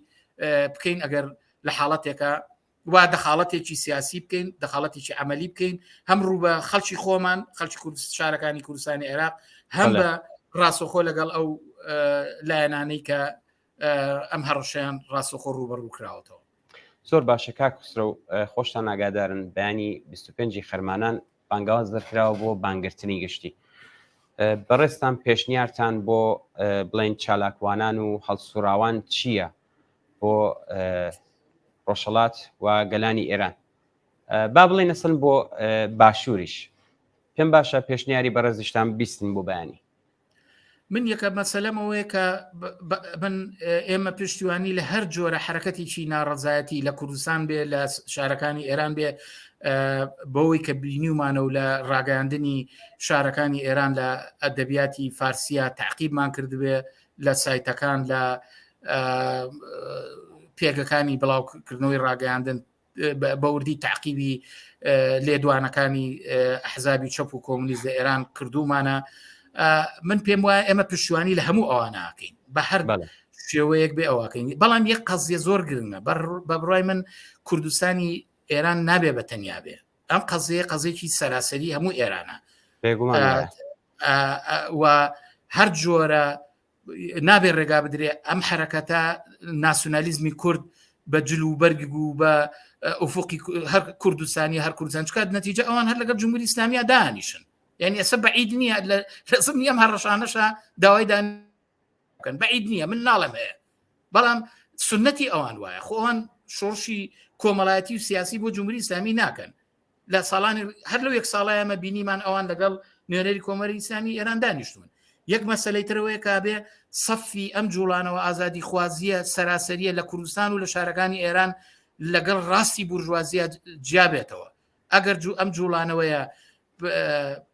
بکەین ئەگەر لە حاڵەتێکە وا دەخاڵەتێکی سیاسی بکەین دەخاڵەتێکی عملی بکەین هەم ڕوو بە خەڵکی خۆمان خەڵکی کوردست شارەکانی کوردستانی عێراق هەم بە ڕاستەخۆ لەگەڵ ئەو لایەنانەی کە ئەم هەڕەشەیان ڕاستەخۆ ڕووبەڕوو کراوەتەوە. زۆر باشە کاک خوسرەو خۆشتان ئاگادارن بەیانی 25 خەرمانان بانگاواز دەرکراوە بۆ بانگرتنی گشتی. بەڕێزتان پێشنیارتان بۆ بڵێن چالاکوانان و هەڵسوڕاوان چییە بۆ ڕۆژهەڵات و گەلانی ئێران با بڵێن ئەسڵەن بۆ باشووریش پێم باشە پێشنیاری بەڕێزیشتان بیستن بۆ بەیانی من یەکە مەسەلەم ئەوەیە کە من ئێمە پشتیوانی لە هەر جۆرە حرەکەتێکی ناڕەزایەتی لە کوردستان بێ لە شارەکانی ئێران بێ بەوەی کە بینیومانە و لە ڕاگەاندنی شارەکانی ئێران لە ئەدەبیاتی فارسیە تعقیبمان کردبێ لە سایتەکان لە پێگەکانی بڵاوکردنەوەی ڕاگەیاندن بەوردی تعقیبی لێدوانەکانی ئەحزابی چەپ و کۆمونیست لە ئێران کردومانە من پێم وایە ئێمە پشتیوانی لە هەموو ئەواناکەین بە هەر شێوەیەک بێ ئەوواکەین بەڵام یەک قەزیە زۆر گرنگە بە بڕای من کوردستانی ئێران نابێ بە تەنیا بێ ئەم قەزیە قەزێکی سەراسەری هەموو ئێرانە و هەر جۆرە نابێ ڕێگا بدرێ ئەم حرەکەتە ناسیۆنالیزمی کورد بە جل و بەرگ و بە ئوفقی هەر کوردستانی هەر کوردستان چکات نەتیجە ئەوان هەر لەگەڵ جمهوری ئیسلامیا دانیشن یعنی ئێستا بەعید نییە لە زمنی ئەم هەڕەشانەشە داوای دان بکەن بەعید نییە من ناڵێم هەیە بەڵام سنەتی ئەوان وایە خۆ ئەوان شۆڕشی کۆمەڵایەتی و سیاسی بۆ جمهوری ئیسلامی ناکەن لە ساڵانی هەر لەو یەک ساڵای ئەمە بینیمان ئەوان لەگەڵ نوێنەری کۆمەری ئیسلامی ئێران دانیشتون یەک مەسلەی ترەوەیە کابێ سەفی ئەم جوڵانەوە ئازادی خوازیە سەراسەریە لە کوردستان و لە شارەکانی ئێران لەگەڵ ڕاستی بورژوازیە جیابێتەوە ئەگەر جوو ئەم جوڵانەوەیە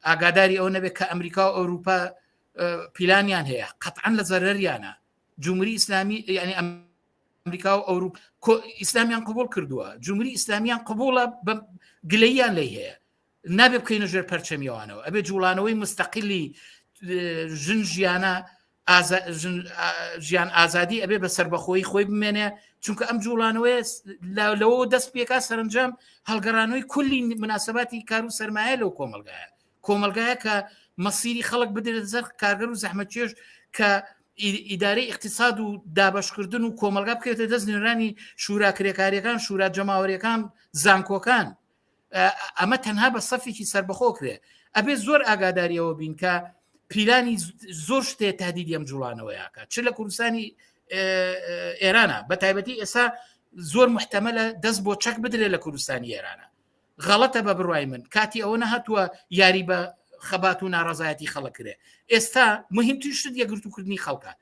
ئاگاداری ئەو نەبێت کە ئەمریکا و ئەوروپا پیلانیان هەیە قەتعەن لە زەرەریانە جمهوری ئیسلامی یعنی ئەم ئەمریکا و ئەوروپ ئیسلامیان قبول کردووە جمهوری ئیسلامیان قبوڵە بە گلەیان لی هەیە نابێ بکەینە ژێر پەرچەمیوانەوە ئەبێ جوڵانەوەی مستەقلی ژن ژیانە ژیان ئازادی ئەبێ بە سربەخۆی خۆی بمێنێ چونکە ئەم جوڵانەوەی لەوە دەست پێکا سەرنجام هەڵگەڕانەوەی کولی مناسباتی کار و سرمایە لەو کۆمەلگایە کۆمەڵگایە کە مەسیری خەڵک بدرێت زەر کارگەر و زەحمەتکێش کە ئیدارەی اقتصاد و دابشکردن و کۆمەلگا بکەوێتە دەست نوێنەرانی شورا کرێکاریەکان شورا جەماوەریەکان زانکۆکان ئەمە تەنها بە سەفێکی سربەخۆ کرێ ئەبێ زۆر ئاگاداریەوە بین کە پیلانی زۆر شتێ تهدیدی ئەم جوڵانەوەیەکە چ لە کوردستانی ئێرانە بە تایبەتی ئێستا زۆر محتەمەلە دەست بۆ چەک بدرێت لە کوردستانی ئێرانە غەڵەتە بە بڕوای من کاتی ئەوە نەهاتووە یاری بە خەبات و ناڕزایەتی خەڵک کرێ ئێستا مهمترین شت یەکگرتووکردنی خەڵکە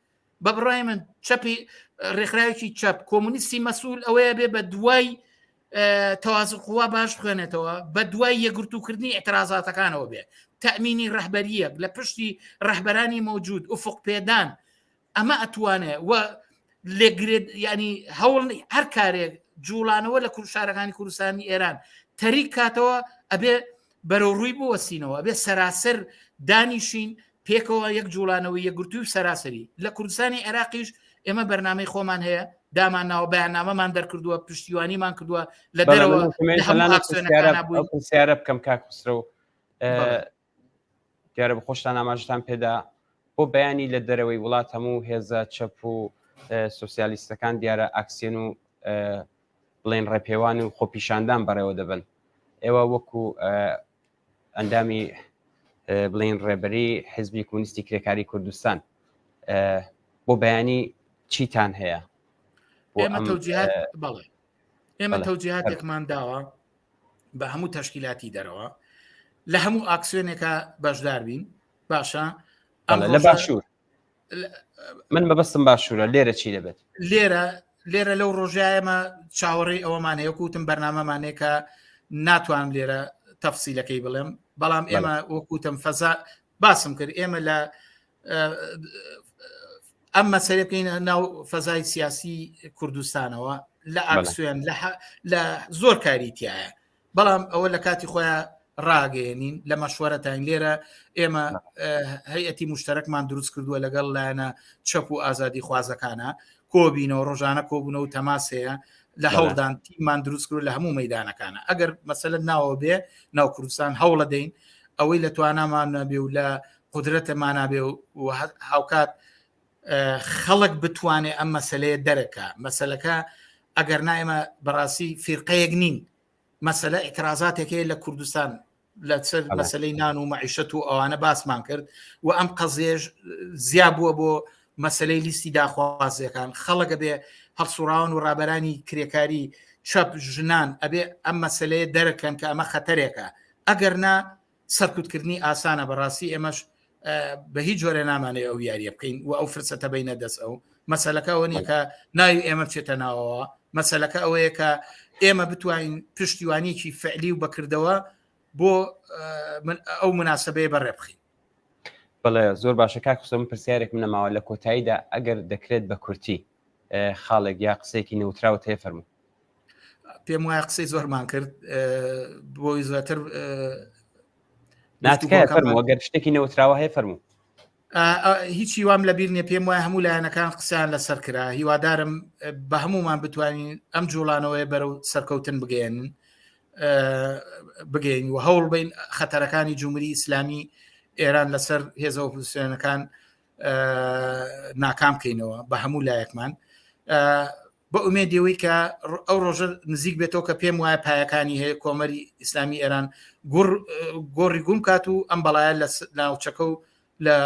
بە بڕای من چەپی ڕێکخراوێکی چەپ کۆمونیستی مەسول ئەوەیە بێ بە دوای تەوازن قووا باش بخوێنێتەوە بە دوای یەکگرتووکردنی اعترازاتەکانەوە بێ تەمینی ڕەهبەریەک لە پشتی ڕەهبەرانی مەوجود ئوفق پێدان ئەمە ئەتوانێ و لێگرێت ینی هەوڵ هەر کارێک جوڵانەوە لە شارەکانی کوردستانی ئێران تەریک کاتەوە ئەبێ بەرەو ڕووی بوەستینەوە ئەبێ سەراسەر دانیشین پێکەوە یەک جوڵانەوە یەکگرتوو سەراسەری لە کوردستانی عێراقیش ئێمە بەرنمەی خۆمان هەیە دامان ناوە بەیاننامەمان دەرکردووە پشتیوانیمان کردووە لە دەرەوە پرسیارە بکەم کاک خسرەو دیارە بە خۆشتان ئاماژەتان پێدا بۆ بەیانی لە دەرەوەی وڵات هەموو هێزە چەپ و سوسیالیستەکان دیارە ئاکسیۆن و بڵێن ڕێپێوان و خۆپیشاندان بەڕێوە دەبن ئێوە وەکو ئەندامی بڵین ڕێبەری حزبی کۆمۆنیستی کرێکاری کوردستان بۆ بەیانی چیتان هەیە ئێمە تەوجیهات بەڵێ ئێمە تەوجیهاتێکمان داوە بە هەموو تەشکیلاتی دەرەوە لە هەموو ئاکسیۆنێکە بەشدار بین باشە لە باشوور من مەبەستم باشوورە لێرە چی دەبێت لێرە لێرە لەو ڕۆژایەمە چاوەڕێی ئەوەمان هەیە وتم بەرنامەمانەیە ناتوانم لێرە تەفسیلەکەی بڵێم بەڵام ئێمە وەکوتم فەزا باسم کرد ئێمە لە ئەم مەسەرە بکەینە ناو فەزای سیاسی کوردستانەوە لە ئاکسوێن لە زۆر کاری تایە بەڵام ئەوە لە کاتی خۆیان ڕاگەێنین لە مەشوەرەتان لێرە ئێمە هەیەتی مشتەرەکمان دروست کردووە لەگەڵ لایەنە چەپ و ئازادی خوازەکانە کۆبینەوە ڕۆژانە کۆبوونەوە و تەماس هەیە لە هەوڵدان تیمان دروست کرد لە هەموو مەدانەکانە ئەگەر مەسەلە ناوە بێ ناو کوردستان هەوڵە دەین ئەوەی لە توانامان نەبێ و لە قدرەتەمانابێ و هاوکات خەڵک بتوانێ ئەم مەسلەیە دەرەکە مەسلەکە ئەگەر نایمە بەڕاستی فیرقەیەک نین مەسەلە ئیعترازاتێک هەیە لە کوردستان. لەسەر مەسلەی نان و مەعیشەت و ئەوانە باسمان کرد و ئەم قەزێژ زیا بووە بۆ مەسلەی لیستی داخوازیەکان خەڵک ئەبێ هەڵسوڕاون و ڕابەرانی کرێکاری چەپ ژنان ئەبێ ئەم مەسلەیە دەرەکەن کە ئەمە خەتەرێکە ئەگەر نا سەرکوتکردنی ئاسانە بەڕاستی ئێمەش بە هیچ جۆرە نامانەیە ئەو یاریە بکەین و ئەو فرسەتە بینە دەست ئەو مەسەلەکە ئەوە نیە کە ناوی ئێمە بچێتە ناوەوە مەسەلەکە ئەوەیە کە ئێمە بتوانین پشتیوانیکی فعلی و بەکردەوە بۆ ئەو مناسبەیە بەڕێ بخین بەڵێ زۆر باشە کاک خوسرەو من پرسیارێکم نەماوە لە کۆتاییدا ئەگەر دەکرێت بە کورتی خاڵێک یا قسەیەکی نەوتراوت هەیە فەرموو. پێم وایە قسەی زۆرمان کرد بۆی زیاتر ناتکایە فەرموو ئەگەر شتێکی نەوتراوە هەیە فەرموو. هیچی وام لەبیر نیە پێم وایە هەموو لایەنەکان قسەیان لەسەر کرا هیوادارم بە هەمومان بتوانین ئەم جوڵانەوەی بەرەو سەرکەوتن بگەێنن بگەین و هەوڵ بین خەتەرەکانی جمهوری ئیسلامی ئێران لەسەر هێزە ئۆپۆزیسیۆنەکان ناکام کەینەوە بە هەموو لایەکمان بە ئومێدیەوەی کە ئەو ڕۆژە نزیک بێتەوە کە پێم وایە پایەکانی هەیە کۆمەری ئیسلامی ئێران گۆڕی گوم کات و ئەم بەڵایە لە ناوچەکە و لە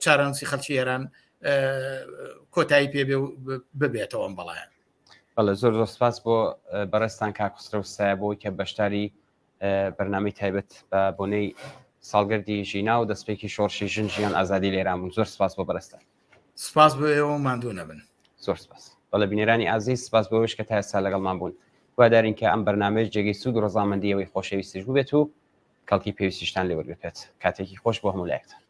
چارەنووسی خەڵکی ئێران کۆتایی پێ ببێتەوە ئەم بەڵایە. بەڵێ زۆر زۆر سپاس بۆ بەڕێزتان کاک خوسرەو سایە بۆی کە بەشداری بەرنامەی تایبەت بە بۆنەی ساڵگەردی ژینا و دەستپێکی شۆڕشی ژن ژیان ئازادی لە ئێران بوون زۆر سپاس بۆ بەڕێزتان. سپاس بۆ ئێوە و ماندوو نەبن. زۆر سپاس. بەڵێ بینەرانی ئازیز سپاس بۆ ئەوەش کە تا ئێستا لەگەڵمان بوون. هیوادارین کە ئەم بەرنامەیەش جێگەی سوود و ڕەزامەندی ئێوەی خۆشەویستیش بووبێت و کەڵکی پێویستیشتان لێ وەرگرتبێت. کاتێکی خۆش بۆ هەموو لایەکتان.